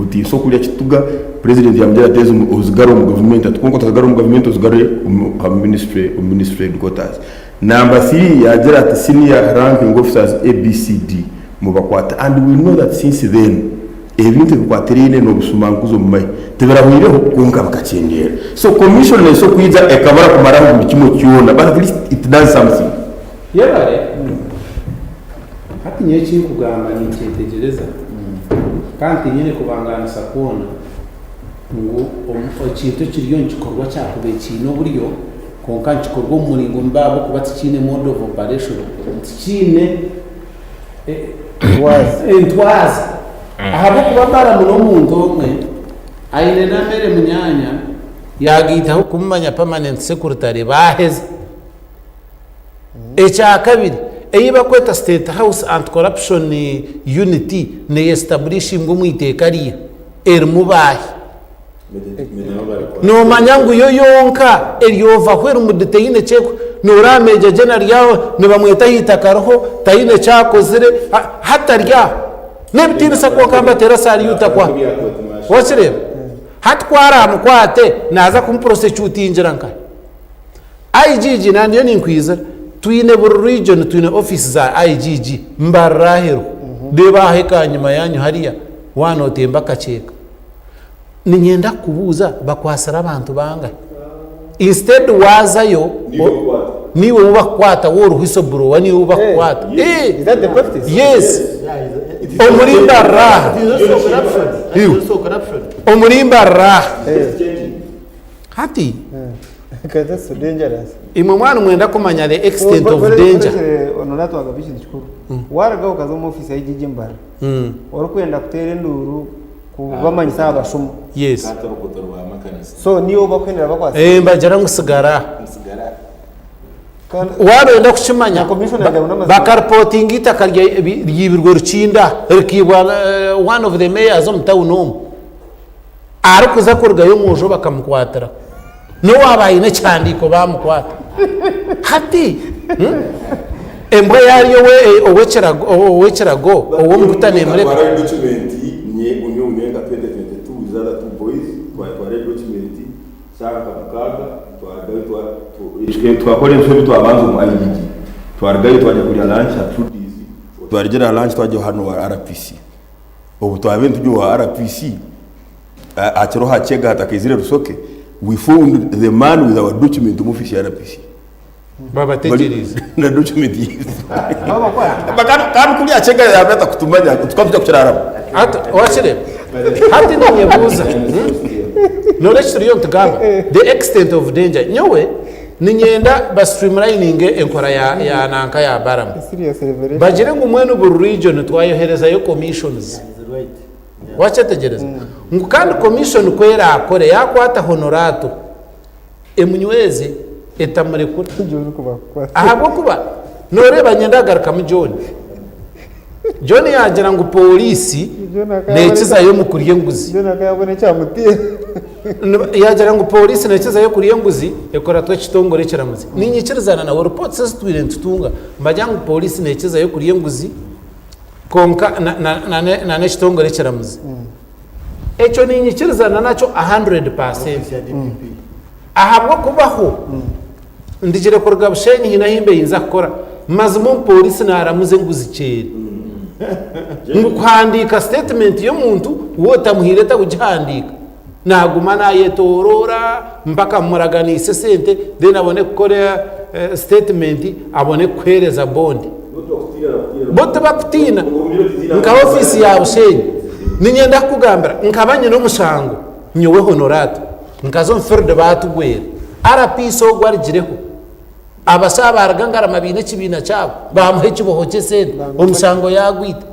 tinsobola kurya kituga. Purezidenti yaamugira ati ezo ozigarure omu gavumenti ati kwonka otazigarura omu gavumenti ozigarure omu ministry omu ministry headquarters. Number three yaagira ati senior ranking officers ABCD mubakwate and we know that since then ebintu ebikwatiraine n'obusumankuzi omu mahe tibirahwireho kwonka bikakyendeera. So commission neebaasa kwija ekabura kumaraho buri kimwe kyona but at least it does something. Yebare, hati nyowe eki nkugamba ninkyetegyereza kandi tinyine kubangaanisa kwona ngu ekintu ekiriyo nikikorwa kyakubaire kiine oburyo kwonka nikikorwa omu muringo mubi ahabw'okuba tikiine mode of operation, tikiine entwaza. Ahabw'okuba Balamu n'omuntu omwe aine n'amere munyaanya yaagaitaho kumumanya permanent secretary baaheza. Ekyakabiri, ei barikweta State House Anti-Corruption Unit neyestabulishingwa omu iteeka riya, erimu baahi? Noomanya ngu yo yonka eri ovaho erimu taine eki noreeba Major General ari aho nibamweta aha itaka riho taine eki akozire, hati ari aho. N'ebitiinisa kwonka mbateera salyuta kwa. Wakireeba? Hati ku araamukwate naaza kumuprosecutingira nkahi? IGG na ndiyo ninkwizira twine buri region twine office za IGG Mbarara aheru reeba aho ekanyima yanyu hariya waaba notemba akakyeka. Niinyenda kukubuuza bakwasire abantu bangahi? Instead waazayo niiwe ou bakukwata waaba ori whistle blower niiwe ou bakukwata. Is that the practice? Yes. Omuri Mbarara aha. Omuri Mbarara aha. Hati That's so dangerous. imwe mwaba nimwenda kumanya the extent of danger. Honorato agamba ekintu kikuru. Waruga okaza omu ofiisi ya IGG Mbarara, orikwenda kuteera enduuru kubamanyisa aha bashuma. Yes. Taata oruguuto rwa makanisa. So niiwe ou bakuhendera bakwasire. Eh, mbagira ngu sigara aha. Nsigara. Kandi Waaba oyenda kukimanya, Na commissioner agira ngu n'amazima. bakaripotinga eitaka ryibirwe Rukindo aha, rikaibwa one of the mayors omu town omu. Arikuza kurugayo omwojo bakamukwatiraho. N'owaaba aine ekihandiiko baamukwata. Hati hmm, embwa yaarya owe- ow'ekirago ow'ekirago ow'omuguta neemureka. Twatwara edocument nye onye onye nka 2022 with other two boys twatwara edocument saaha nka mukaaga twarugayo twa tu- twakora enshobi twabanza omu IGG twarugayo twajya kurya lunch at Trudy's twarugira aha lunch twajya hanu wa RPC Obu twabaire nituri owa RPC aha kiro aha Kyega hatakaizire Rusoke, we found the man with our document omu office ya RPC. Babategyereize. Na document yaitu. Kandi kuri aha Kyega yaabaire atakutumanya, tukaba tujya kukiraaramu. Hati wakireeba? Hati ninyebuuza, noreeba eki turiyo nitugamba, the extent of danger. Nyowe Niinyenda ba streamlininge enkora ya ya nanka ya Balaam. Serious revelation. Bagire ngu mbwenu buri region twayoherezayo commissions. Wakyetegyereza? Ngu kandi commission ku eraakore yaakwata Honorato emunyweze etamurekura. John kubakukwata. Ahabw'okuba nooreeba nyenda kugarukamu John. John yaagira ngu pooriisi John akaba neekizayo omu kurya enguzi. John akaba yabona ekyamutiira. Yaagira ngu pooriisi neekizayo kurya enguzi ekuratwa ekitongore ekiramuzi. Ninyikirizana nawe, reports ezi tutwire nitutunga nibagira ngu pooriisi neekizayo kurya enguzi kwonka nana ekitongore ekiramuzi. Ekyo ninyikirizana nakyo a hundred percent. Ahabw'okubaho ndigire kuruga Bushenyi haine ahu mbeeyinza kukora, mazima omupooriisi naaramuza enguzi kyere. Ngu kuhandiika sitetimenti y'omuntu waaba otamuhaire takugihandiika, naaguma naayetooroora mpaka mumuraganiise esente then abone kukora sitetimenti abone kukuheereza bondi. Bo tibakutiina. Nka ofiisi ya Bushenyi, niinyenda kukugambira nkaba nyine omushango nyowe Honorato. Nkaza omu field baatugwera. RPC ogwo arugireho. Abashaho baaruga Ngarama baine ekibiina kyabo, baamuha ekiboho ky'esente, omushango yaagwita.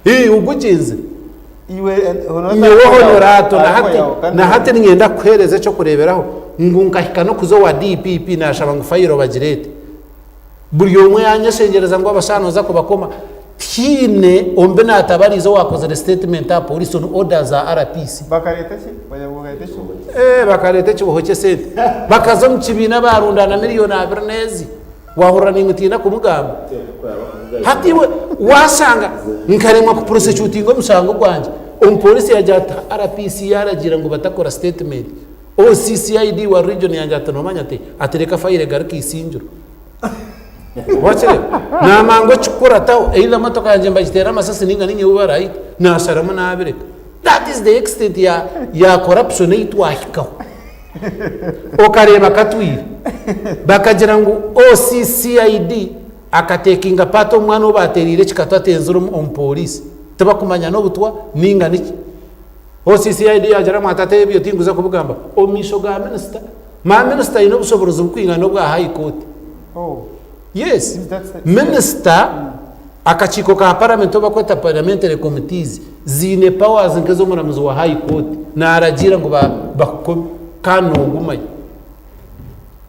Ii, ogugyenzire. Nyowe Honorato na hati, na hati niinyenda kukuheereza eky'okureeberaho ngu nkahika n'okuza owa DPP naashaba ngu fayiro bagireete. Buri omwe yanyeshengyereza ngu abashaho noza kubakoma, tihaine omu bi natabariize owakozire statement aha police on orders za RPC. Bakareta ki? Bakareta ki? Eh, bakareta ekiboho ky'esente. Bakaza omu kibiina barundana million abiri n'ezi. Wahurira nimutiina kumugamba. Hati iwe washanga nkaremwa ku prosecutinga omushango gwangye. Omupolisi yagira ati RPC yaragiira ngu batakora statement. OCCID wa region yangye ati nomanya ati ati reka fayiro egaruke Isingiro. Wakireeba? Namanga okikukurataho either motoka yangye nibagiteera amasasi ninga ninye ou barayite nasharamu nabireka. That is the extent ya ya corruption ei twahikaho. Okareeba Katwire bakagira ngu OCCID akatekinga part omwana ou batereire ekikatu atenzire omu police tibakumanya n'obutwa ninga niki. OCCID yaagira ngu ati ebyo tinkuza kubigamba omu maisho ga minisita. Ma minisita aine obushoborozi burikwingana obwa high court. Yes, minisita akakiiko ka paramenti obu barikweta parliamentary committees ziine powers nk'ez'omuramuzi wa high court. Naaragiira ngu bakukome kandi noogumayo.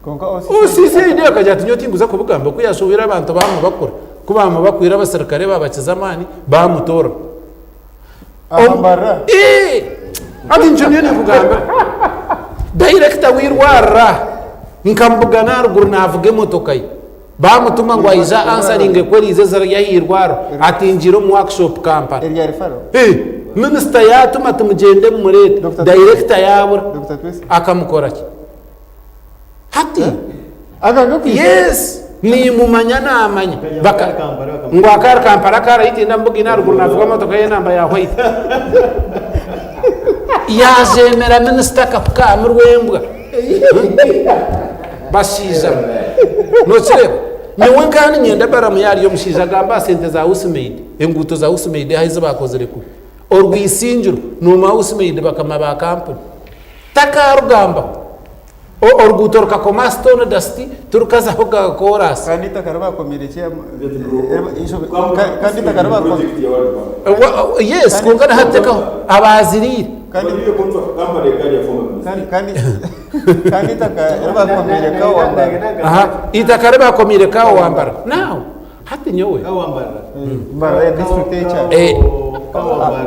OCCID akagira ati nyowe tinkuza kubigamba ku yaashohwire abantu baamubakura. Ku baamubakwire abasirikare baabakiza amaani baamutoora. Aha mbarara. Ii! Hati nikyo ndiyo ninkugambira. Dayirekita w'eirwariro aha nkamubugana aharuguru naavuga emotoka ye. Baamutuma ngu aije answeringe queries eziri aha irwariro, ati ngiire omu workshop Kampala. Erya referral? Eh, Minisita yaatuma ati mugyende mumureete, Dokita director yaabura. Dokita Twese. Akamukora ki? Hati, Akanga kwija? yes, nimumanya naamanya. Akagira ngu ari Kampala bakamuteera. Ngu akari Kampala akarahitinda mbuga aharuguru naavuga motoka ye enamba ya white. Yaajeemera minisita akafuka aha murwe embwa. Bashaija mwe, nokireeba? Nyowe nkaba niinyenda Balamu yaarya omushaija agambe aha sente za housemaid, enguuto za housemaid aha ezi baakozire kubi. Orwisingiro, noomanya housemaid bakama ba kampuni. Takaarugambaho. Oruguuto rukakoma aha stone dust, tirukazaho ga koraasi. Kandi eitaka ribakomeire ki kandi eitaka ribakomeire. Yes, kwonka na hati tekaho abaaziriire. Kandi kandi kandi eitaka ribakomeire kawambara. Aha, eitaka ribakomeire kawambara. Now, hati nyowe. Kawambara. Mbarara ya district ekyaro. Eh. Kawambara.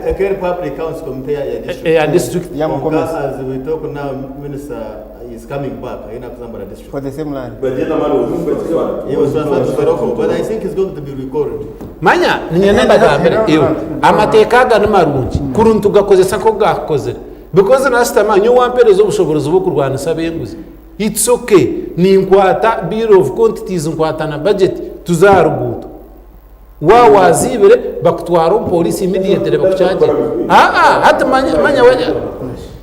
Ekeri public council committee ya district. Ya district. Ya Mukomesi. Kwonka as we talk now, minister is coming back. Aine kuza Mbarara district. For the same land. He was transferred to Soroko, but I think he's going to be recalled. Manya niinyenda mbagambire iwe, amateeka aga ni marungi kuri nitugakozesa nk'oku gaakukozire because naashutama nyowe wampeereza obushoboorozi bw'okurwanisa ab'enguzi it's okay ninkwata bill of quantities nkwata na budget tuze aha ruguuto waaba waaziibire bakutwara omu pooriisi immediately bakukyagire aa hati manya manya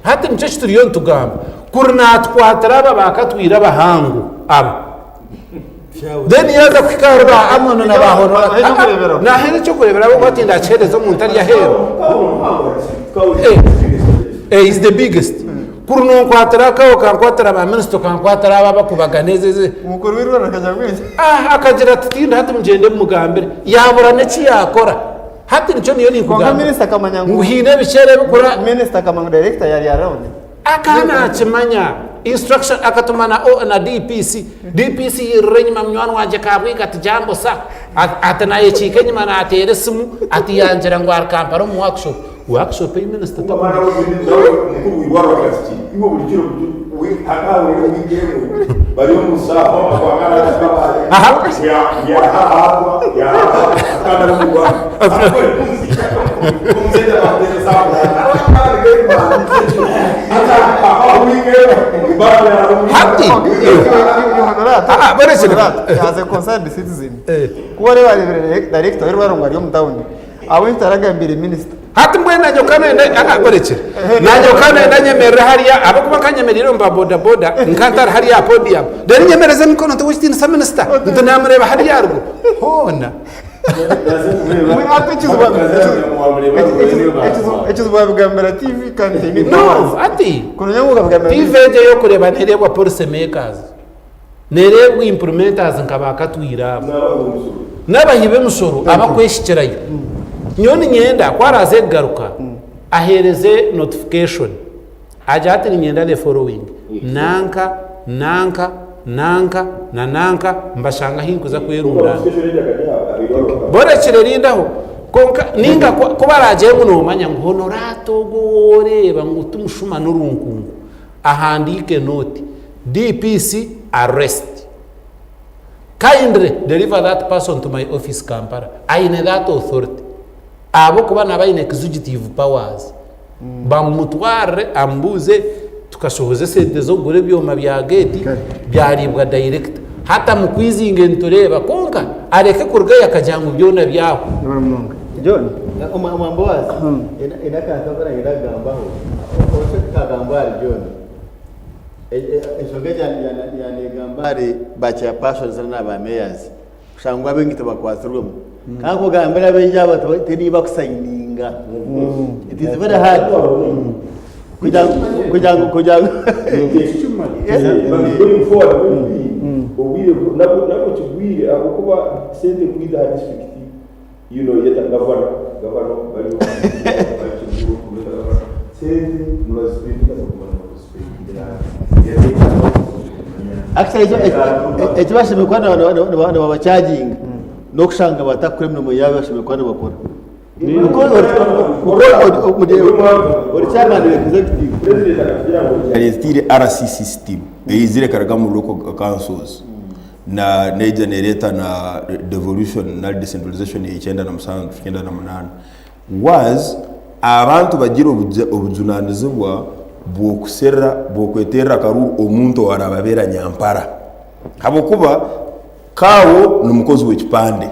hati nikyo eki turiyo nitugamba kuri naatukwatira aba baakatwire abahangu aba. Then yaaza kuhika ahari ba Amoni na ba Honora. Naaheera eky'okureeberaho ahabw'okuba tindakiheereza omuntu ari aheeru. Eh, eh, is the biggest. Kuri nonkwatira aka okankwatira ba minisita okankwatira aba abakubagana ezi ezi. Mukuru w'eirwariro akagira ngu enki? Ah, akagira ati tinda hati mugyende mumugambire. Yaabura n'eki yaakora. Hati nikyo niyo Kwonka ninkugambira. minisita akamanya Ngu ngu haine ebikyere ebikura. minisita akamanya ngu director yari around. Akaba nakimanya instruction akatuma na O na DPC, DPC yairira enyima munywani wangye Kabwiga ati jambo sir, ati nayekiika enyima nateera esimu ati yangira ngu ari Kampala omu workshop, workshop ei minisita takumanya. Hati As a concerned citizen, ku wareba arebire director w'eirwariro ngu ari omu tawuni, ahabw'enki taragambire minisita? Hati mbwenu naanye ka nenda aha orekire naanye ka nenda nyemerere hariya ahabw'okuba nka nyemereire omu ba boda boda nka ntari hariya aha podium reero nyemereze emikono nti ow'ekitiinisa minisita nti namureeba hariya aharuguru hoona. Ekizibu wabigambira TV kandi teine No, powers. hati Kunonya ngu okabigambira TV egyo ey'okureeba nereebwa policy makers, nereebwa implementers nka ba Katwire abo. N'abahi b'emishoro abakweshikirayo. Nyowe niinyenda ku araaze kugaruka aheereze notification agire ati niinyenda the following, nanka, nanka, nanka na nanka mbashange ahi nkuza kwerundaana. Borekire rindaho. Kwonka nainga ku baraagire ngu noomanya ngu Honorato ogu ou oreeba ngu ti mushuma n'orunkungu, ahandiike note, DPC arrest. Kindly deliver that person to my office Kampala. Aine that authority. Ahabw'okuba naaba aine executive powers. Bamumutwarire amubuuze tukashohoza esente z'okugura ebyoma bya geeti byariibwa director. Hati amukwizinge nitureeba kwonka areke kurugayo akagira ngu byona byahwa. Mwebare munonga. John. Omwambowazi, haine akantu aku nayenda kugambaho, orikwo kagambwa ahari John. Enshonga egi yaanegamba ahari ba chairpersons na ba mayors kushanga ngu abaingi tibakwatsirwemu. Kandi ku ogambira abaingi aba tibari bakusayininga. It is very hard kugira ngu kugira ngu kugira ngu Going forward, obwire nabwo kigwire ahabw'okuba sente kwija aha disiturikiti You know yeta gavana gavana bari sente nibazipindika Actually, eki bashemereire kuba nibabakyaginga n'okushanga batakukora emirimo yaabo ei bashemereire kuba nibakora. Ori chairman wa executive. Areetire RC system eizire ekaruga omu local councils. Na neija nereeta na devolution nari decentralization ya 97, 98 was abantu bagire obujunanizibwa bw'okuserra, bw'okweterera akaruuru omuntu owarababeera nyampara. Habwokuba Kaawo ni mukozi w'ekipande,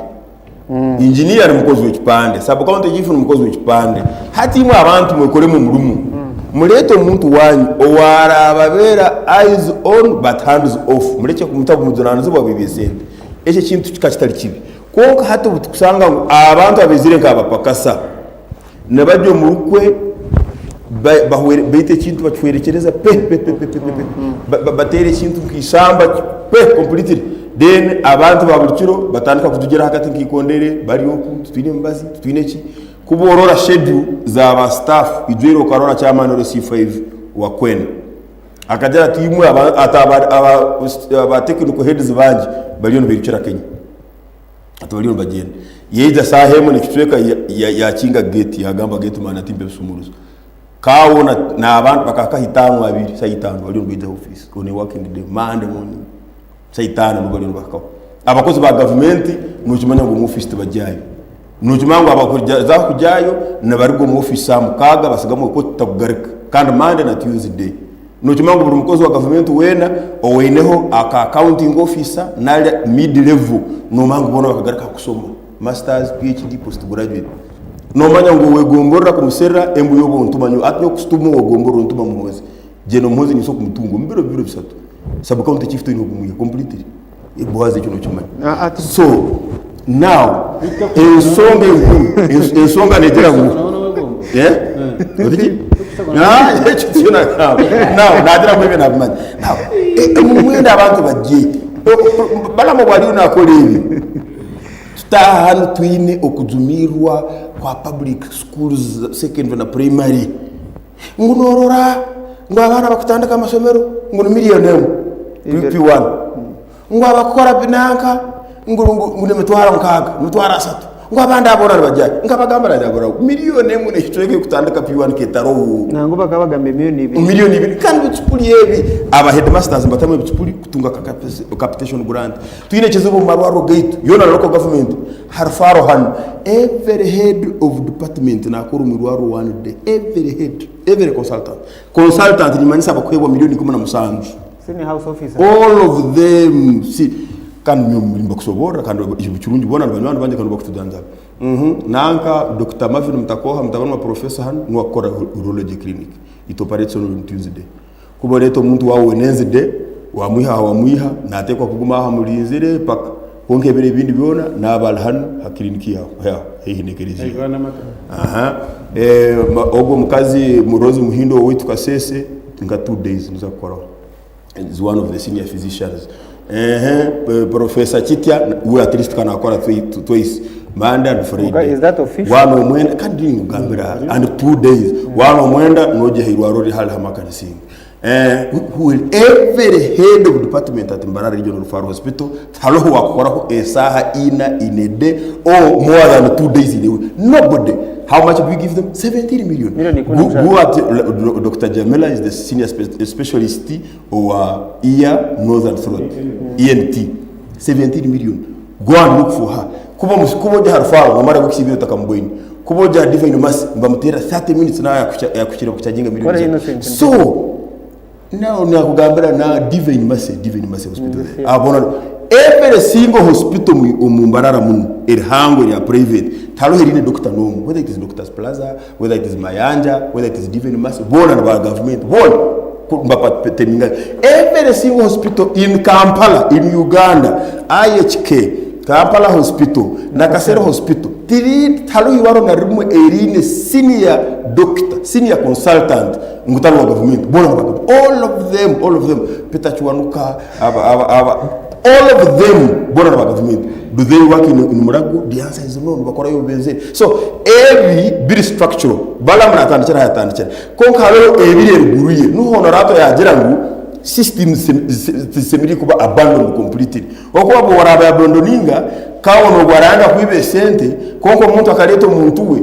Engineer ni mukozi w'ekipande, Sub County Chief ni mukozi w'ekipande. Hati imwe abantu mwekoremu omurimo, mureete omuntu wanyu owarababeera eyes on but hands off, murekye kumutaho obujunanizibwa bw'eby'esente. Ekyo ekintu kikaba kitari kibi. Kwonka hati obu tukusanga ngu abantu abaizire nk'abapakasa nibajya omu rukwe baita ekintu bakihwerekyereza pe pe pe pe pe pe bateera ekintu nk'eishamba pe completely then abantu ba buri kiro batandika kujugira ahagati nk'eikondere bari oku titwine emibazi titwine ki. Ku borora schedule za ba staff ijwire okarora chairman ori C5 wa Kween akagira ati imwe aba technical heads bangye bariyo nibairukira Kenya. Ati bariyo nibagyenda. Yaija saaha emwe n'ekicweka yakinga geeti yagamba geeti maani ati mpa ebisumuruzo. Kaawo n'abantu bakahika aha itaano abiri, saaha itaano bariyo nibaija aha ofiisi on a working day, Monday morning. Saaha itaano nibwo bariyo nibahikaho. Abakozi ba gavumenti nokimanya ngu omu ofiisi tibagyayo. Nokimanya ngu abakuzaho kugyayo nibaruga omu ofiisi saaha mukaaga basigamu ekooti takugaruka kandi Monday na Tuesday. Nokimanya ngu buri mukozi wa gavumenti weena owaineho aka accounting officer nari mid level nomanya ngu boona bakagaruka kusoma, masters, PhD, post graduate. Nomanya ngu owegomborora kumuserera embu yoba ontuma nyowe hati nyowe kusituma owegomborora ontuma Muhoozi, Gen Muhoozi ninsobola kumutunga omu biro bibiri bisatu. Sub county chief toine okumwiha completely. Boaz ekyo nokimanya. So now ensonga enkuru ensonga negira ngu eh? Oti ki? Ah, ekyo tikyo nagamba. Now nagira ngu ebyo nabimanya. Now e- mwenda abantu bagye. Balamu obu ariyo nakora ebyo tutaaha hanu twine okujumirwa kwa public schools secondary na primary ngu norora ngu abaana bakutandika amasomero ngu ni million emwe P1 ngu abakukora binanka ngu ngu nemitwaro nkaaga emitwaro asatu ngu abandi aboona nibagyahi nkabagambira nti abora million emwe nekicweka ekutandika P1 ketaroho Nangwa bakaba bagamba emiliyoni ibiri. Miliyoni ibiri kandi ebicupuri ebi aba headmasters nibatamu ebicupuri kutunga ka capitation grant. Twine ekizibu omu marwariro gaitu yoona na local government hariho hanu every head of department nakora omu irwariro one day every head every consultant. Consultant nimanyisa abakuheebwa miliyoni 17. Senior house officer. All of them si kandi nyowe nimbakusoborra kandi kirungi boona ni banywani bangye kandi bakutujanjaba. Nanka Dokita Marvin Mutakoha mutabani wa Professor hanu niwe akukora Urology clinic. It operates only on Tuesday. Kuba oreeta omuntu waawe Wednesday wamwiha aha wamwiha nateekwa kuguma aho amurinzire paka. Kwonka ebiro ebindi byona naaba ari hanu ha clinic yaawe haihi n'ekereziya. Aha. Ogwo omukazi Rose Muhindo owaitu Kasese nka 2 days niza kukoraho. Is one of the senior physicians. Ehe, Professor Kitya we at least kanakora twice. Monday and Friday. Is that official? Wana omwenda kandi nkugambira and 2 days. Wana omwenda nogya hairwaro riri hali hamakanisinga. Who will every head of department at Mbarara Regional Referral Hospital hariho wakukoraho esaaha ina in a day or more than 2 days in a week. Nobody. How much do we give them? 17 million. Million ikumi Who, na who at, Dr. Jamila is the senior specialist owa ear, nose and throat. ENT. 17 million. Go and look for her. Kuba kuba ojja harufaawo nomara weeks ibiri otakamubwine. Kuba ojja Divine Mercy nibamutera 30 minutes nawe yakukyira kucharginga Kora million. Innocent. So now nakugambira na Divine Mercy Hospital. Yes. Abona every single hospital omu Mbarara muno erihango erya private tihariho erine doctor n'omwe, whether it is Doctors Plaza, whether it is Mayanja, whether it is Divine Mercy, boona ni ba government boona mbapateminga. Every single hospital in Kampala, in Uganda, IHK, Kampala Hospital, Nakasero Hospital, tiri tihariho irwariro na rimwe eriine senior doctor, senior consultant ngu tari wa government. Boona ni ba government. All of them, all of them. Peter Kiwanuka, aba, aba, aba, all of them boona ni ba government. Do they work in Murago? The answer is no, nibakorayo benzere. So ebi biri structural. Balamu natandikira aha yatandikira. Kwonka hariho ebiri eruguru ye. Nuho Honorato yagira ngu Systems tizisemeriire kuba abandoned completely. Ahabw'okuba bwoba oraba abandoninga, kaabona ogwo arayanga kwiba esente, kwonka omuntu akareeta omuntu we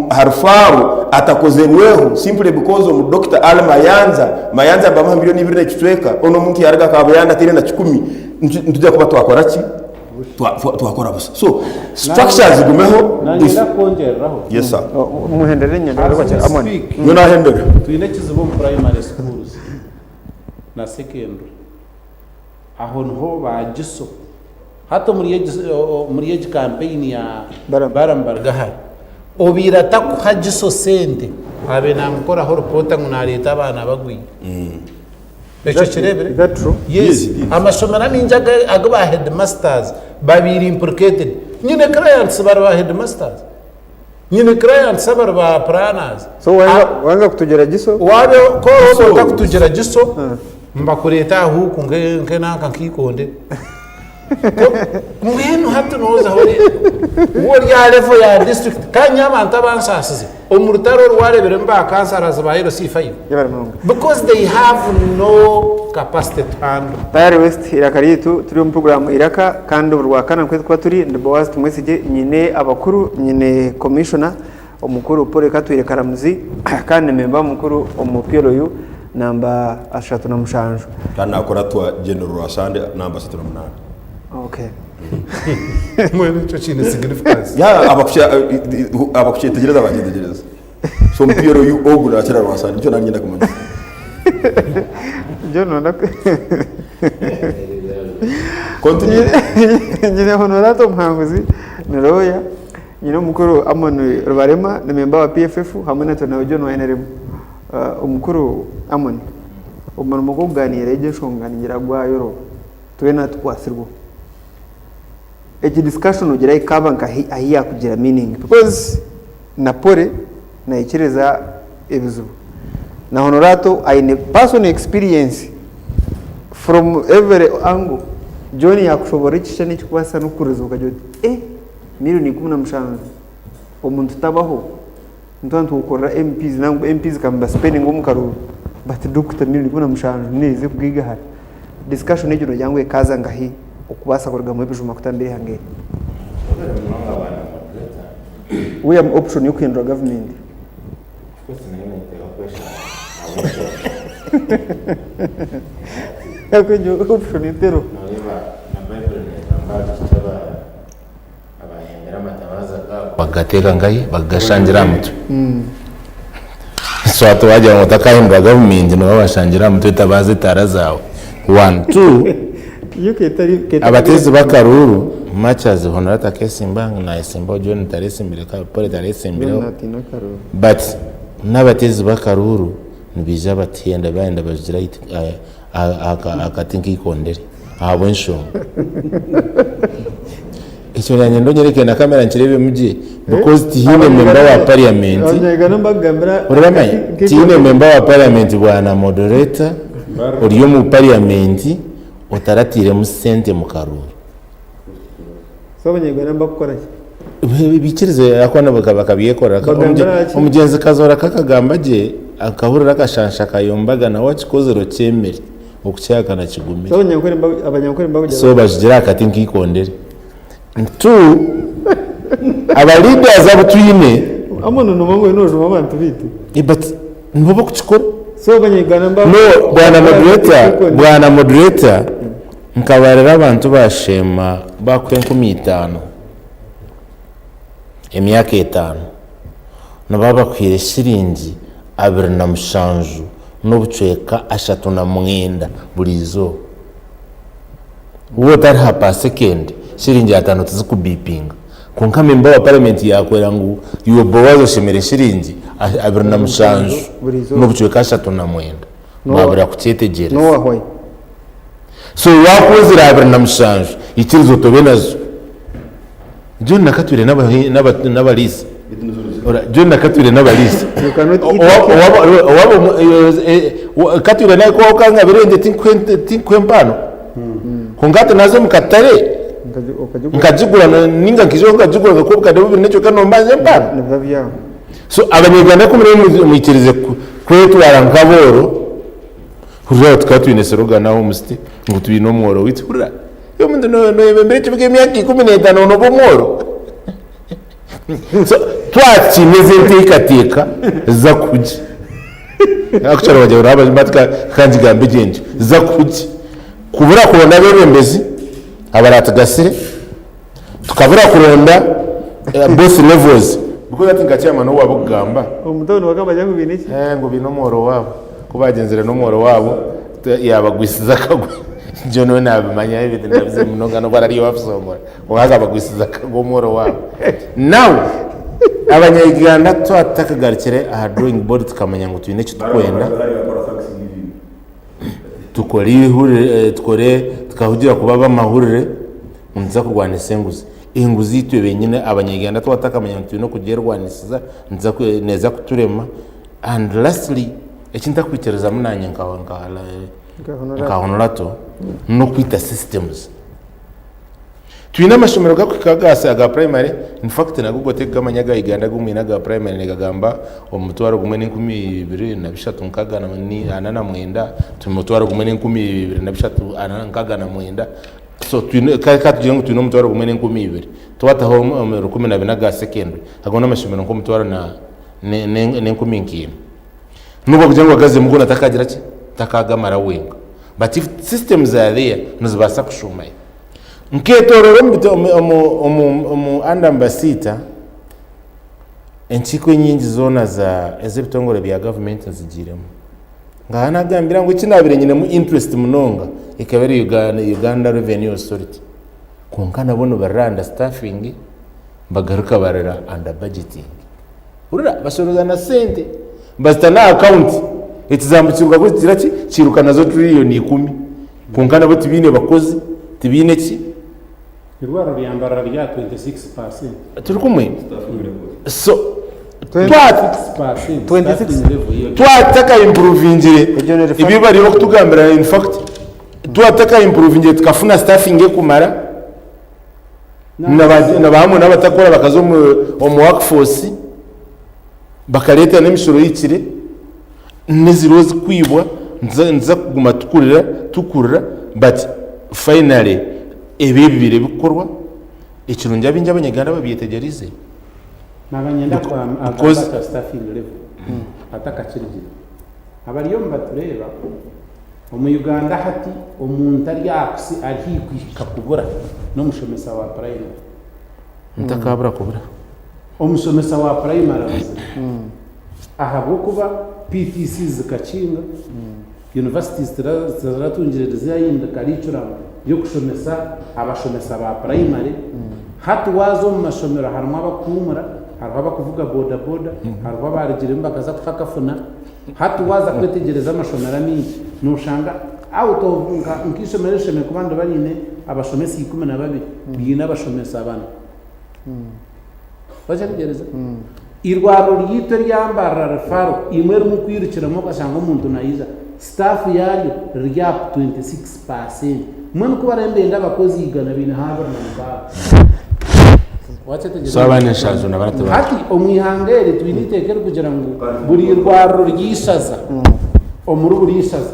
aha rufaaro atakozerweho simply because omu doctor Ali Mayanja, Mayanja nibamuha milioni ibiri n'ekicweka, onu omuntu yaruga Kabuyanda ataine na kikumi, nitwija kuba twakora ki? Twakora busha. So structures zigumeho. Nanyenda kwongyereraho. Yes sir. Muhendere nyenda As we speak, Nyowe nahendera. Twine ekizibu omu primary schools na secondary. Aho niho ba Giso. Hati omuri egi omuri egi campaign ya Balaam. Balaam Barugahare, obaire atakuha Giso sente abaire namukoraho ripoota ngu nareeta abaana bagwire. Ekyo okireebire? Is that true? Yes. Yes, it is. Amashomero amaingi aga agu ba headmasters babaire implicated. Nyine clients bari ba headmasters. Nyine clients abari ba planners. So wayanga wayanga kutugira giso? Waaba ku oraba otakutugira giso, nibakureeta aha huuku nk'enanka nk'eikondere. Mbwenu hati nooza ori waaba ori aha level ya district kandi nyowe abantu abansaasize omu rutaro oru waareebiremu ba councillors ba LC5 Yebare munonga. because they have no capacity to handle. Tayari West eiraka ryaitu turi omu puroguraamu Eiraka kandi buri Rwakana nikwo turikuba turi ndi Boaz Tumwesigye nyine abakuru nyine commissioner omukuru Paul Katwire Karamuzi kandi ni memba mukuru omu PLU namba 37. Kandi nakuratwa General Rwashande namba 38. Okay. Mbwenu ekyo kiine significance. Ya abakukyetegyereza bakyetegyereza. So omu PLU ogu nakira Rwashande nikyo nanyenda kumanya. John onda Continue. Nyine Honorata Omuhanguzi ni lawyer. Nyine omukuru Amon Rubarema ni memba wa PFF hamwe na Tonawe John wa NRM. Omukuru Amon, omurimo gw'okuganiira egi enshonga nigira gwayoroba. Twena tukwatsirweho. Egi discussion ogira ekaaba nka ahu yakugira meaning because na Polly naikiriza ebizibu. Na Honorato aine personal experience from every angle. John yakushoborora ekishushani ekirikubaasa n'okukuriza okagira oti eh! Milioni 17 omuntu tabaho nituba nitukorera MPs nangwa MPs kamba spending omu karuuru but doctor milioni 17 neeza kugaigahara. Discussion egyo nogira ngu ekaaza nkahi okubaasa kurugamu ebijuma kutambira eihanga eri? Webare munonga bwana moderator. Wihamu option y'okuhindura gavumenti. Of course nayo neteekwa kweshanga ahabw'enshonga. Ahabw'egyo option eteriho. Noreeba na Baiburi negamba aha kiki aba Abahembera amatabaaza gaabo bagateeka nkahi? Bagagashangira aha mutwe. So hati wagira ngu otakahindura gavumenti nooba washangira aha mutwe etabaaza etaara zaawe. One. Two, abateezi b'akaruuru much as Honorata akeesimba ngu nayesimbaho, John tareesimbire, Paul tareesimbireho, but n'abateezi b'akaruuru nibaija batihenda bahenda bajugira aha kati nk'eikondere ahabw'enshonga ekyo nanye ndonyereke na kamera nkireebemu gye because tihaine member wa parliament oramanya tihaine member wa parliament bwana moderator ori omu parliament otaratiiremu sente mu karuuru. Bikirize ahakuba bakabyekorera. Omugyenzi Kazoora kakagamba gye, akahurira akashansha kayombaga nawe akikozire okyemere, okukyehakana kigumire. So bajugira aha kati nk'eikondere. Two, aba leaders abu twine, but nibo bakukikora. No, bwana moderator, bwana moderator, Nkabarira abantu baasheema baakuha 5000 emyaka etaano, nibaba bakuhaire shiringi 27 n'obucweka 39 buri izooba. Waaba otariha per second, shiringi ataano tizikubipinga. Kwonka memba wa parliament yaakwera ngu iwe Boaz oshemereire shiringi 27 n'obucweka 39. Mwabura kukyetegyereza. N'owahwayo. So wakunzire 27 ikiriza otobe nazo. John nakatwire n'abariisa. John nakatwire n'abariisa. You cannot eat Owaba katwire nawe kuba okangabire ente tinkuha empano. Kwonka hati naza omu katare nkagigura ninga nkiija nkagigura nkakuha obukadde bubiri n'ekicweka nombanja empano. Nibiba byawe. So abanyarwanda ku muriyo mwikirize kwetwara nk'abooro, Hurira tukaba twine slogan aho omu city ngu twine omworo waitu. Hurira iwe omuntu noyebembera ekibuga emyaka 15 noba omworo? So twakine ezi enteekateeka za kugi. Actually wagira ngu naba bati ka ngigambe gye ntyo, za kugi. Kubura kuronda abebembezi abaratugasire, tukabura kuronda both levels because hati nka chairman ou waaba okugamba, Omuntu onu bakamanya ngu baine ki? Ngu baine omworo waabo. Ku baagyenzire n'omworo waabo, yaabagwisiza akagwe. John we naabimanya ebintu nabize munonga n'obu arari owabishongora. Kwonka akabagwisiza akagwe omworo waabo. Now, Abanya-Uganda twaba tutakagarukire aha drawing board tukamanya ngu twine eki turikwenda, tukore eihurire, tukore tukahugira kuba ab'amahurire ngu nituza kurwanisa enguzi. Enguzi itwe benyine Abanya-Uganda twaba tutakamanya ngu twine okugyerwanisiza, neeza kuturema. And lastly, eki ntakwikirizamu naanye nka Honorato n'okwita systems. Twine amashomero gakuhika aga aga primary, in fact nago gote kugamanya aga Uganda agu mwine aga primary nigagamba omutwaro gumwe n'enkumi ibiri na bishatu nkaga ana na mwenda, omutwaro gumwe n'enkumi ibiri na bishatu ana nkaga na mwenda. So twine ka katugire ngu twine omutwaro gumwe n'enkumi ibiri, twataho rukumi na bina aga secondary, ago n'amashomero nk'omutwaro na n'enkumi nkaina. N'obu wakugira ngu agazemu goona takagira ki? Takagamara wenka. But if systems are there, nizibaasa kushuumayo. Nketoorora omu under Mbasiita, enkiiko enyingi zoona ez'ebitongore bya gavumenti nzigiiremu. Nkaba nagambira ngu eki naabaire nyinemu interest munonga ekaba eri Uganda Revenue Authority. Kwonka nabo nibarira under staffing, bagaruka barira under budgeting. Hurira, bashoroza na sente bazita n'aha akawunti, ekizambu kiruga kigira ki? Kiiruka nazo tiririyoni ikumi. Kwonka nabo tibaine bakozi, tibaine ki. Eirwariro rya Mbarara riri aha 26%. Turi kumwe? So, 26% staffing level y'eirwariro. twaba tutakayimpuruvingire Egyo ni ebi bari kutugambira in fact twaba tutakayimpuruvingire tukafuna staffing ekumara, Na bahamwe n'abatakora bakaza omu workforce bakareeta n'emishoro ehikire n'eziriho zirikwibwa nituza kuguma tukurira tukurira but finally ebi ebibaire birikukorwa ekirungi abaingi abanyaganda babyetegyereize. Naaba niinyenda kugamba aha staffing level atakakirigire. Abariyo nibatureeba Omu Uganda hati omuntu ari aha kusi ari haihi kuhika kubura n'omushomesa wa purayimari. Ntakabura kubura. Omushomesa wa purayimari abuzire ahabw'okuba PTCs zikakinga, universities tiziratungire designed curriculum y'okushomesa abashomesa ba purayimari. Hati waaza omu mashomero harimu abakuhuumura, hariho abakuvuga boda boda, hariho abarugiremu bakaza kuhakafuna. Hati waaza kwetegyereza amashomero amaingi, nooshanga out of nka nk'eishomero erishemereire kuba niriba riine abashomesa 12, riine abashomesa bana. Wakyetegyereza? Eirwariro ryaitu erya Mbarara Referral, imwe erimu kwirukiramu okashanga omuntu naija, staff yaaryo riri aha 26 per cent. Mbwenu ku baraabe nibenda abakozi igana baineho 26. So abandi enshanju na bana tibari. Hati omu ihanga eri twine eiteeka erikugira ngu buri irwariro ry'eishaza, omuri buri ishaza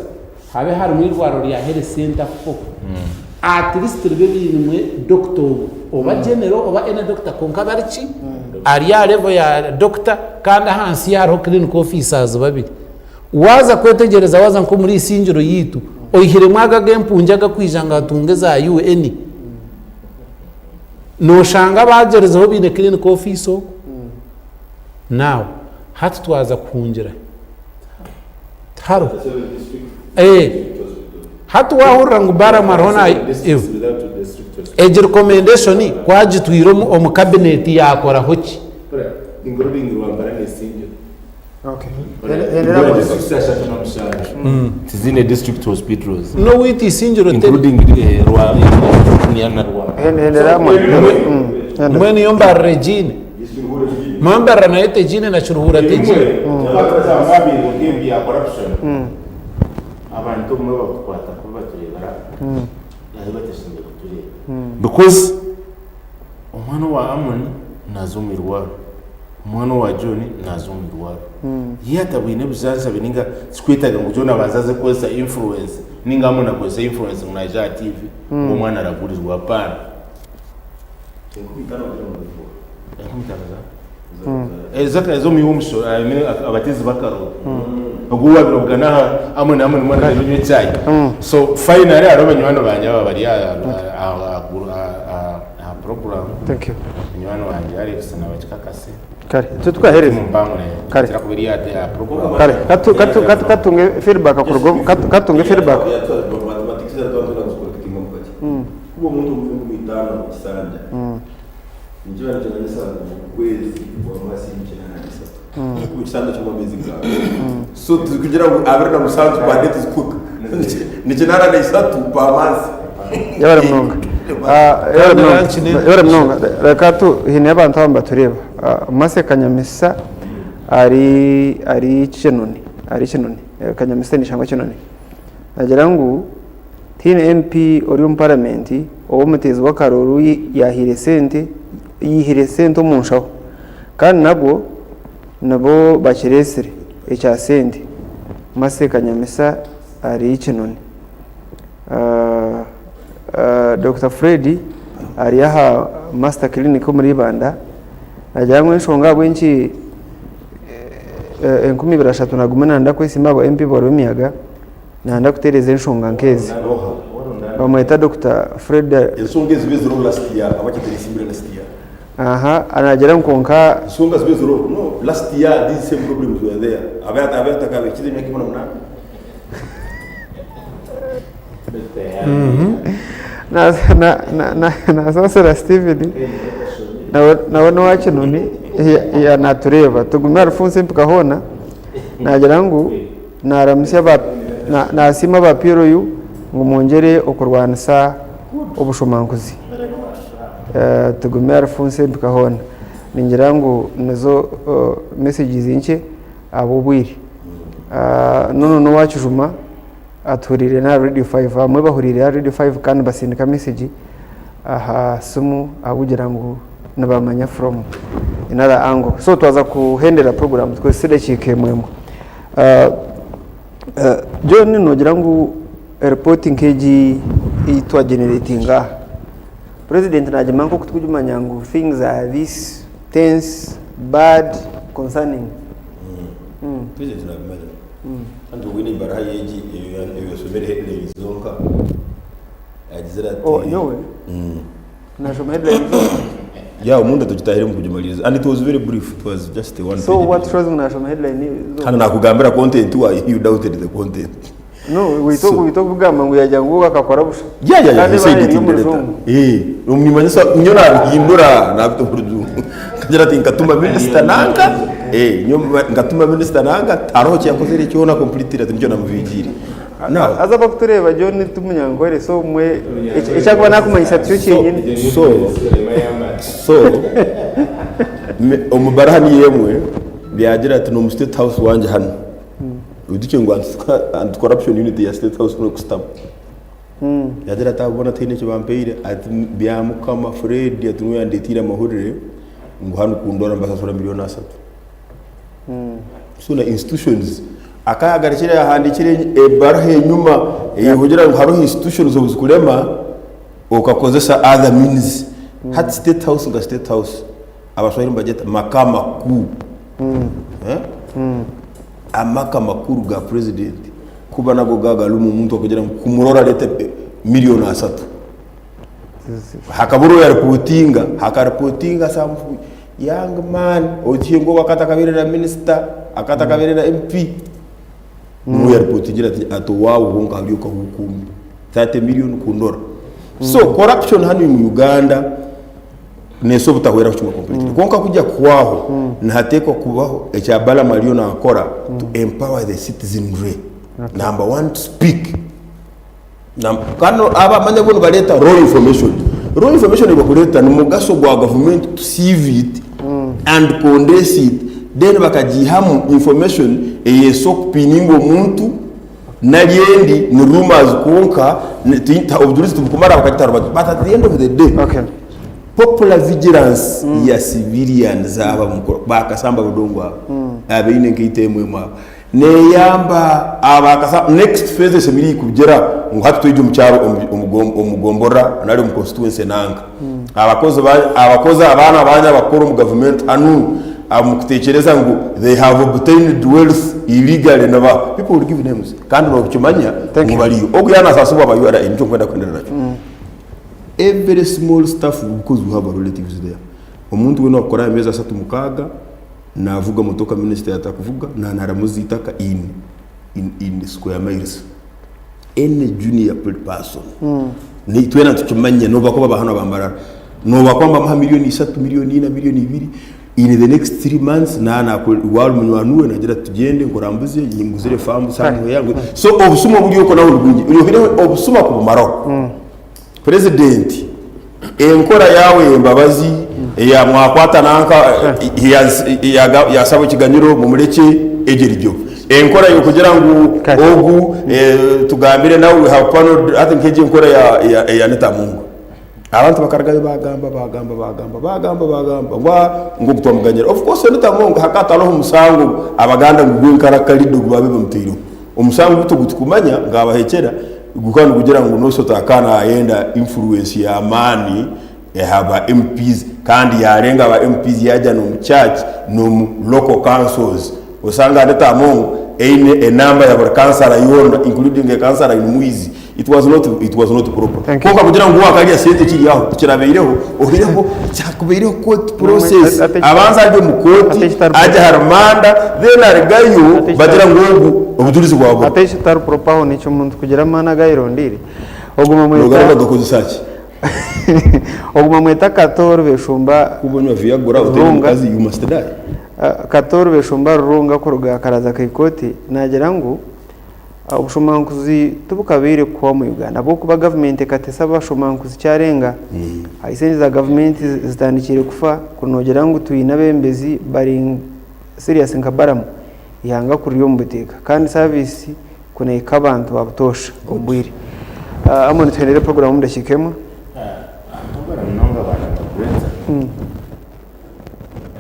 habe harimu eirwariro rya health center 4 at least ribe riinemu doctor omwe oba general oba any doctor kwonka abe ari ki? Ari aha level ya doctor kandi ahansi ye hariho clinical officers babiri. Waaza kwetegyereza waaza nk'omuri Isingiro yaitu oihiremu ago ag'empungi agakwija ngu atunge za UN, Noshanga abagyerizeho baine clinic office okwo. Now hati twaza kuhungira tihariho. Eh, hati wahurira ngu Balaam ariho na egi recommendation ku agitwire omu cabinet yakoraho ki? Tiziine district hospitals. N'owaitu Isingiro teri. Including na Rwanda. Mbwenu yo Mbarara egiine? Mbwenu Mbarara nayo tegiine na Kiruhura tegiine. Abantu obumwe bakutukwata kubi batureebera ahu batashemereire kutureeba. Because omwana owa Amoni naaza omu irwariro. Omwana owa John naaza omu irwariro. Ye atabwine bujanjabi ninga tikwetaaga ngu John abanze aze kukozesa influence ninga Amon akozese influence ngu naija aha TV ngu omwana aragurirwa. Apaana. 50 za? Eza ez'omuhi w'omushoro, I mean abateezi b'akaruru. Ogu owaabaire obugana aha Amon, Amon mbwenu naija onywe chai. So finally hariho banywani bangye aba bari aha aha aha aha program. Thank you. Munywani wangye Alex na Bakikakase. Kare, itwe tukahereza. Mumpangure. Kare. Kira kuba eri aha program. Kare, katu katu katu katunge feedback kuruga omu- katu katunge feedback. Kuba omuntu omu 50 omu kisanja nikiba nikimanyisa ngu omu kwezi wamuha siringi 83 kuba ekisanja kimu ameezi nkaaga so tikugira ngu 27 per day tizikuhika ni 83 per month. Yebare munonga. Yebare munonga. Yebare munonga. Reka tu haine abantu aba nibatureeba. Mercy Kanyamisa ari ari Kinoni ari Kinoni Kanyamisa neshangwa Kinoni nagira ngu tihaine MP ori omu paramenti ou omuteezi w'akaruuru yaahaire sente yaihire sente omu nshaho kandi nabwo nibo bakireetsire ekya sente. Mercy Kanyamisa ari Kinoni. Dokita Fred ari aha Master Clinic omuri Ibanda naagira ngu enshonga ahabw'enki 2030 naguma nayenda kwesimba aha bwa MP bwa Rwemiyaga nayenda kutereeza enshonga nk'ezi. Bamweta Dokita Fred. Ensonga ezi zibe ziriho last year ahabwaki ataresimbire last year? Aha naagira ngu kwonka. Ensonga zibe ziriho no last year these same problems were there abe atakabikize emyaka 18. Nasaasira Steven nawe n'owa Kinoni natureeba tugume ahari funsi empika hoona naagira ngu naramutsya nasiima aba PLU ngu mwongyere okurwanisa obushomankuzi tugume ahari funsi empika hoona ningira ngu nizo messages nkye ahabw'obwire. N'onu n'owa Kijuma atuhuriire n'aha Radio Five. Abamwe bahuriire aha Radio Five kandi basindika message aha simu ahabw'okugira ngu nibamanya from another angle. So twaza kuhendera program tukozese edakiika emwe emwe. John noogira ngu eripooti nk'egi ei twageneratinga aha, President naagimanya nk'oku turikugimanya ngu things are this tense, bad, concerning. President nabimanya kandi obwo ebaraha ye egi ei oshomire headlines zonka agizire ati Oh, nyowe nashoma headlines zonka. Yeah, omunda tugitahire omu kugimaliriza and it was very brief it was just a one So page what shows ngu nashoma headline zonka? Hanu nakugambira content why you doubted the content. No, wita So- wita okugamba ngu yagira ngu akakora busha. Yeah, yeah, yeah. Kandi He said ebaha it eri in the omu letter. rujungu. Eh, omumanyisa nyo nabihindura nabita omu rujungu. Nkagira ati nkatuma minister nanka, eh, nyo nkatuma minister nanka tihariho eki yakozire kyona completely ati nikyo namubigiire. Now, Haza abakutureeba John ti Munyankore so omwe eki arikuba nakumanyisa tikyo kyenyini. so, so, me- omu baruha niyo emwe byagira ati n'omu state house wangye hanu. Oijukye ngu anti corruption unit ya state house nokusitama. Yagira ati abo boona tihaine eki bampaire ati Byamukama Fred ati niwe yandetiire amahurire ngu hanu kundora nibasasura miliyooni asatu. So na institutions akayagarukire yahandikire ebaruha enyuma eyekugira ngu hariho institutions obu zikurema okakozesa other means. Hati state house nka state house abaswahili nibagyeta makao makuu. Amaka makuru ga president kuba nago gagarimu omuntu akugira ngu kumurora arete million asatu hakabura oyaripotinga hakaripotinga some young man otihe ngu akaba atakabaire na minister akaba atakabaire na MP niwe oyaripotingire ati ati owaawe honka hariyo kahukumbi 30 million kundora so corruption hanu omu Uganda Neesa obutahwera kukimwa completely. Kwonka kujya kuhwaho, nihateekwa kubaho ekya Balaam ariyo naakora to empower the citizenry. Number one, to speak. Kandi aba amanya bo nibareeta raw information. Raw information ei barikureeta nimugasho gwa gavumenti to sieve it and condense it then bakagiihamu information eyeesa okupiininga omuntu nari endi ni rumours kwonka obujurizi tibukumara bakagita aha rubaju but at the end of the day. Okay. Popular vigilance ya civilians aba bakasamba budongo aba abaine nkaito emwe emwe aba neyamba aba bakasamba next phase esemereire kugira ngu hati twija omu kyaro omu gomborora nari omu constituency nanka abakozi abakozi abaana banyu abakukora omu gavumenti hanu mukutekyereza ngu they have obtained wealth illegally niba people will give names kandi nokimanya ngu bariyo ogu yaaba nasasibwa aba URA nikyo nkwenda kuhendera nakyo. Every small stuff because we have our relatives there. Omuntu weena owakukora aha meezi asatu mukaaga navuga motoka minisita yatakuvuga nanaramuza eitaka in in in square miles. Any junior person mm. Twena nitukimanya nobu bakuba ba hanu aba Mbarara nobu bakuba nibamuha milioni isatu, milioni ina, milioni ibiri in the next 3 months na waaba ori munywani we nagira ati tugyende nkurambuze nguzire faamu somewhere so obusuma oburi okwo nabwo ni bwingi oihireho obusuma kubumaraho. Mm. Purezidenti, enkora yaawe ey'embabazi eya mwakwata nanka yaasaba ekiganyiro mumurekye egyo erigyo. Enkora y'okugira ngu ogu tugambire nawe we have panelled hati nk'egyo enkora eya Anita Among. Abantu bakarugayo baagamba baagamba baagamba baagamba baagamba ngu ngu ogu twamuganyira. Of course Anita Among hakaba hatariho omusango Abaganda ngu gw'enkarakarido ogu baabaire bamutaireho. Omusango ogu tugutikumanya nkabahekyera gukaba nigugira ngu Nosoto akaba nayenda influence y'amaani aha ba MPs kandi yarenga aba MPs yagya n'omu church n'omu local councils. Osanga Anita Among eine enamba ya buri kansara yoona including kansara Aine-Mwizi. It was not, it was not proper. Thank you. Kwonka kugira ngu wakarya sente kiri aho tikirabaireho oihireho kyakubaireho court process. Ate- Abanza agye omu kooti, Ate ekitari agye aha rumanda, then arugayo Ate ekitari- bagira ngu ogu obujurizi bwabura. Ate ekitari proper aho nikyo omuntu kugira amaani agu ayerondeire oguma Nogaruka mweta agakozesa ki? oguma mweta Kato Rubeshumba Kuba onywa Viagra otaine Rurunga. mukazi you must die. Kato Rubeshumba Rurunga kuruga Karaza Kaikoti nagira ngu Obushomankuzi tibukabaire kuhwa omu Uganda ahabw'okuba gavumenti ekatesa abashomankuzi kyarenga. Esente za gavumenti zitandikiire kufa kuri noogira ngu twine abeebembezi bari serious nka Balaam, eihanga kuri riri omu buteeka kandi saviisi ku neehika abantu ba butoosha omu bwire. Amon tuhendere puroguraamu omu dakiika emwe. Ahabw'okubara munonga ba Natakurenza,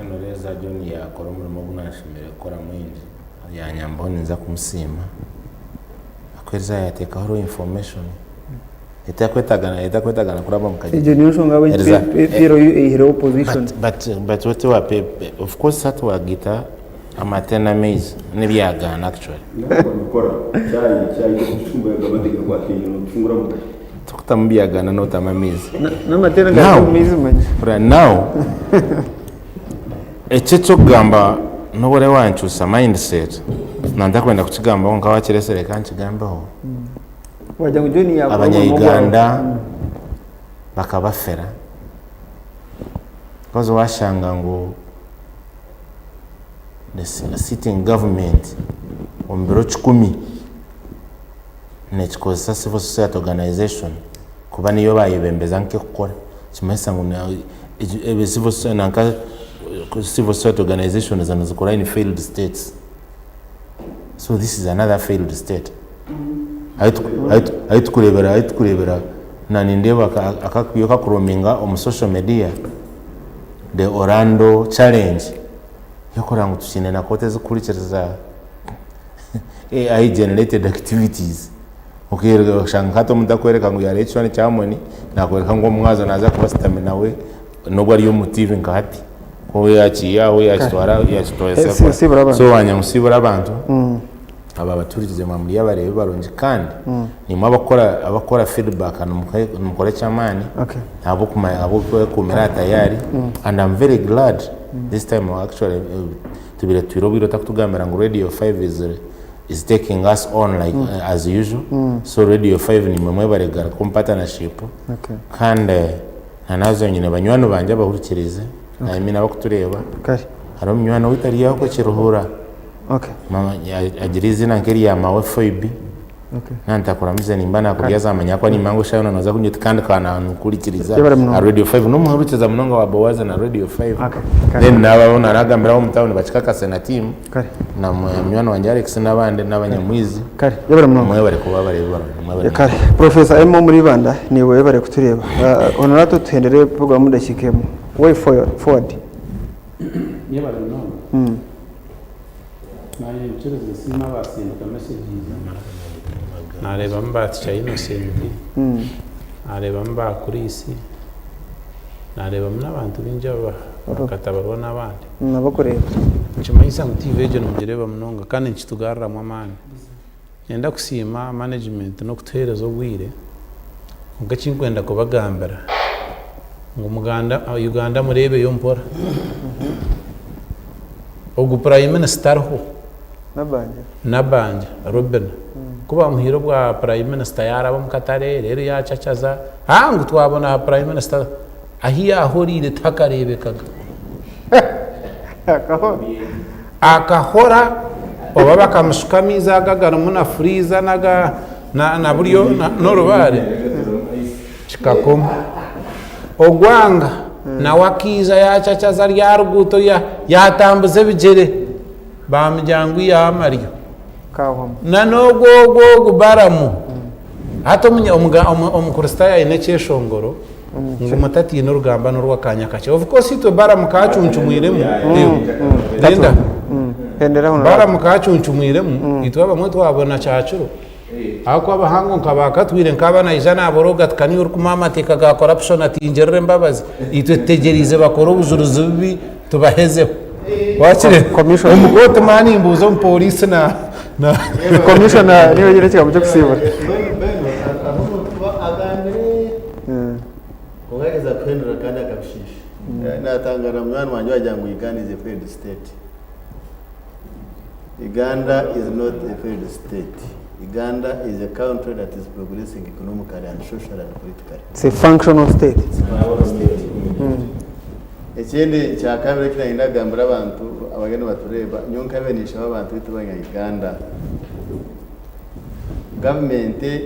Noreeza John yaakora omurimo ogu naashemereire kukora mwingi. Yanyambaho ninza kumusiima akweriza yateekaho hariho information etakwetagana etakwetagana kuraba omu Egyo niyo nshonga ahabw'enki PLU eihireho opposition. But but but wa of course hati wagita amate n'amaizi n'ebyagaana actually. Tikutamu byagaana n'otamu amaizi. N'amate nigaba omu maizi manya. Hurira now Eki eky'okugamba n'obu oraabe wankyusa mind set, nantakwenda kukigambaho nka wakiresire reka nkigambeho. Wagira ngu John yakora omurimo gwawe. Abanya-Uganda bakabafera because washanga ngu the sitting government omu biro kikumi nekikozesa civil society organization kuba niyo bayebembeza nk'ekukora Nikimanyisa ngu nanka civil society organization zanu zikora in failed states. So this is another failed state. Ahu tukurebera, ahu tukurebera na nindeeba akakwiyo kakurominga omu social media the Orlando challenge yokureba ngu tukiine na kooti ezikuhurikiriza AI generated activities. Oshanga hati omuntu arikworeka ngu yareeba ekishushani kya Harmony, nakworeka ngu omumwazo naaza kuba ashutami nawe n'obu ari omu tiivi nka hati. Ku yakiiha aho yakitwara aho Nsibura abantu. So wanyanga kusibura abantu, abo abatuhurikize mwaba muri abareebi barungi kandi naimwe abakukora abakukora feedback nimukora eky'amaani ahabw'okwekuumira aha tayari and am very glad this time actually tubaire tutwire obwire otakutugambira ngu Radio 5 is is taking us on like as usual so Radio 5 nimwe mwebare kugaruka omu partnership Okay. kandi na nazo nyine banywani bangye abahurikirize I mean abakutureeba Kare. hariho munywani owaitu ari aho Kiruhura Okay. mama agira eizina nk'erya mawe Phoebe. Nantakuramize nimba nakurya zamanya ahakuba nimba ngu eshaaha yoona nooza kunywa oti kandi nkaba nankurikiriza Yebare munonga. aha Radio 5 n'omuhurikiriza munonga wa Bowazi na Radio 5. Okay, kare. Then naaba abu naragambira ab'omu town bakikakase na team Kare. na munywani wangye Alex n'abandi n'abanyamwizi. Kare, yebare munonga. Mwebare kuba abareebi barungi mwebare Kare, Professor Emma omuri Ibanda niiwe webare kutureeba. Honorato tuhendere program omu dakiika emwe. Way forward. Yebare munonga. Naanye nkirize nsiime abaasindika messages. Naareebamu ba Teacher Innocent, naareebamu ba Chris, naareebamu n'abantu baingi aba ba Katabarwa n'abandi. Abakureeba. Nikimanyisa ngu TV egyo nimugireeba munonga kandi nikitugaruramu amaani. Niinyenda kusiima management n'okutuheereza obwire, kwonka eki ndikwenda kubagambira ngu Uganda mureebeyo mpora. Ogu Prime Minister ariho, Nabbanja Robina, ku baamuhaire obwa Prime Minister yaaraba omu katare reero yaacacaza, haa ngu twabona aha Prime Minister ahu yaahoriire tihakareebekaga. Akahora oba bakamushuka amaizi ago agarimu na freezer naga na buryo n'orubaare kikakoma. Ogwanga nawe akaija yacacaza rya ruguuto yatambuza ebigyere bamugira ngu ihaho amaryo. Na n'ogwo ogwo ogu Balamu. Hati omukristaayo aine ekyeshongoro ngu mutatiina orugamba n'orw'akaanya kakye. Of course itwe Balamu kaacuncumwiremu, Linda, Balamu kaacuncumwiremu, itwe abamwe twabona kyakiro. Ahakuba abahangu nka ba Katwire nkaaba naija naboroga ati ka niiwe orikumuha amateeka ga corruption ati ngirira embabazi. Itwe tutegyereize bakore obujurizi bubi tubahezeho. Wakireeba? Commissioner. Omu kooti maba nimbuuza omupoliisi na na Commissioner niwe oine ekigambo ky'okusiibura. Ahabw'okuba agambire kwonka akaheza kuhendera kandi akabishiisha. Natangaara munywani wangye waagira ngu Uganda is a failed state. Uganda is not a failed state. Uganda is a country that is progressing economically and socially and politically. It's a functional state. It's a functional state. Ekindi kyakabiri eki nayenda kugambira abantu abariyo nibatureeba, nyowe nkabaire ninshaba abantu baitu abanya Uganda, gavumenti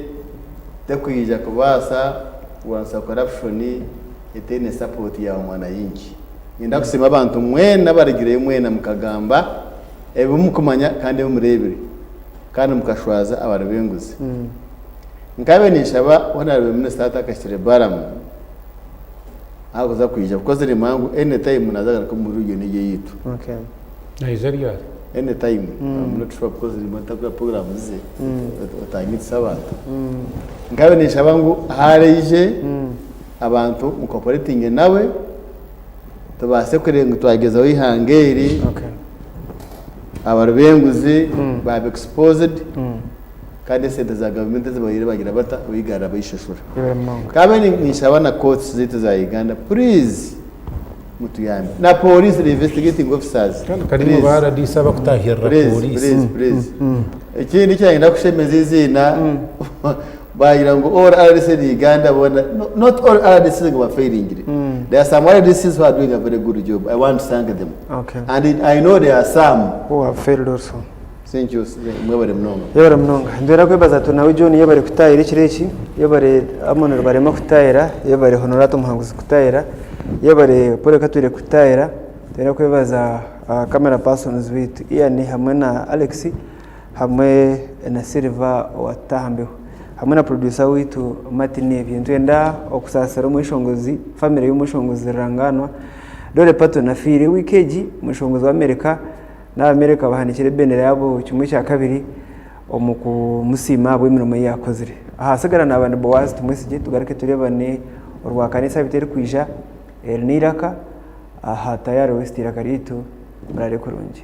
tekwija kubaasa kurwanisa corruption etaine support ya mwanayingi. Niinyenda kusiima abantu mwena abarugireyo mwena mukagamba ebi mukumanya kandi ebi mureebire kandi mukashwaza abari b'enguzi. Nkabaire ninshaba Honourable Minister Atakahikire Balaam ahakuza kwija because nimanya ngu any time naaza kugaruka omu region egi eyaitu. Okay. Naija ryari? Any time, I'm not sure because nimba ntakura programs ze otanyitisa abantu. Nkabaire ninshaba ngu aharaije abantu mukoporetinge nawe tubaase kureeba ngu twagyezaho eihanga eri abari b'enguzi baaba exposed kandi esente za gavumenti ezi babaire bagira bata baigarra baishashura. Nkabe ninshaba na courts zaitu za Uganda please mutuyambe na police the investigating officers Kandi karimu please. ba RDC abakutahirira Please, police. please, please. Ekindi ekyayenda kushemeza eiziina bagira ngu all RDC in Uganda boona no, not all RDCs ngu bafairingire. There are some RDCs who are doing a very good job. I want to thank them. Okay. And it, I know there are some. Who have failed also. Thank you. Mwebare munonga. Yebare munonga. Nitwenda kwebaza Tunawe John yebare kutaayira ekiro eki, yebare Amon Rubarema kutaayira, yebare Honorata Omuhanguzi kutaayira, yebare Paul Katwire kutaayira. Nitwenda kwebaza camera persons baitu Ian hamwe na Alex hamwe na Silver owa Tutahambeho hamwe na producer waitu Martin Ebye. Nitwenda okusaasira omweshongozi, family y'omweshongozi Rurangaanwa Dolly Parton afiire wiiki egi, omweshongozi w'Amerika. N'Abamerika bahanikire ebendera yaabo kimwe kya kabiri omu kumusiima ahabw'emirimo ei yaakozire. Ahasigara naaba ni Boazi Tumwesigye, tugaruke tureebane Orwakana esaabiiti erikwija. Eri n'eiraka aha Tayari West eiraka ryaitu. Muraare kurungi.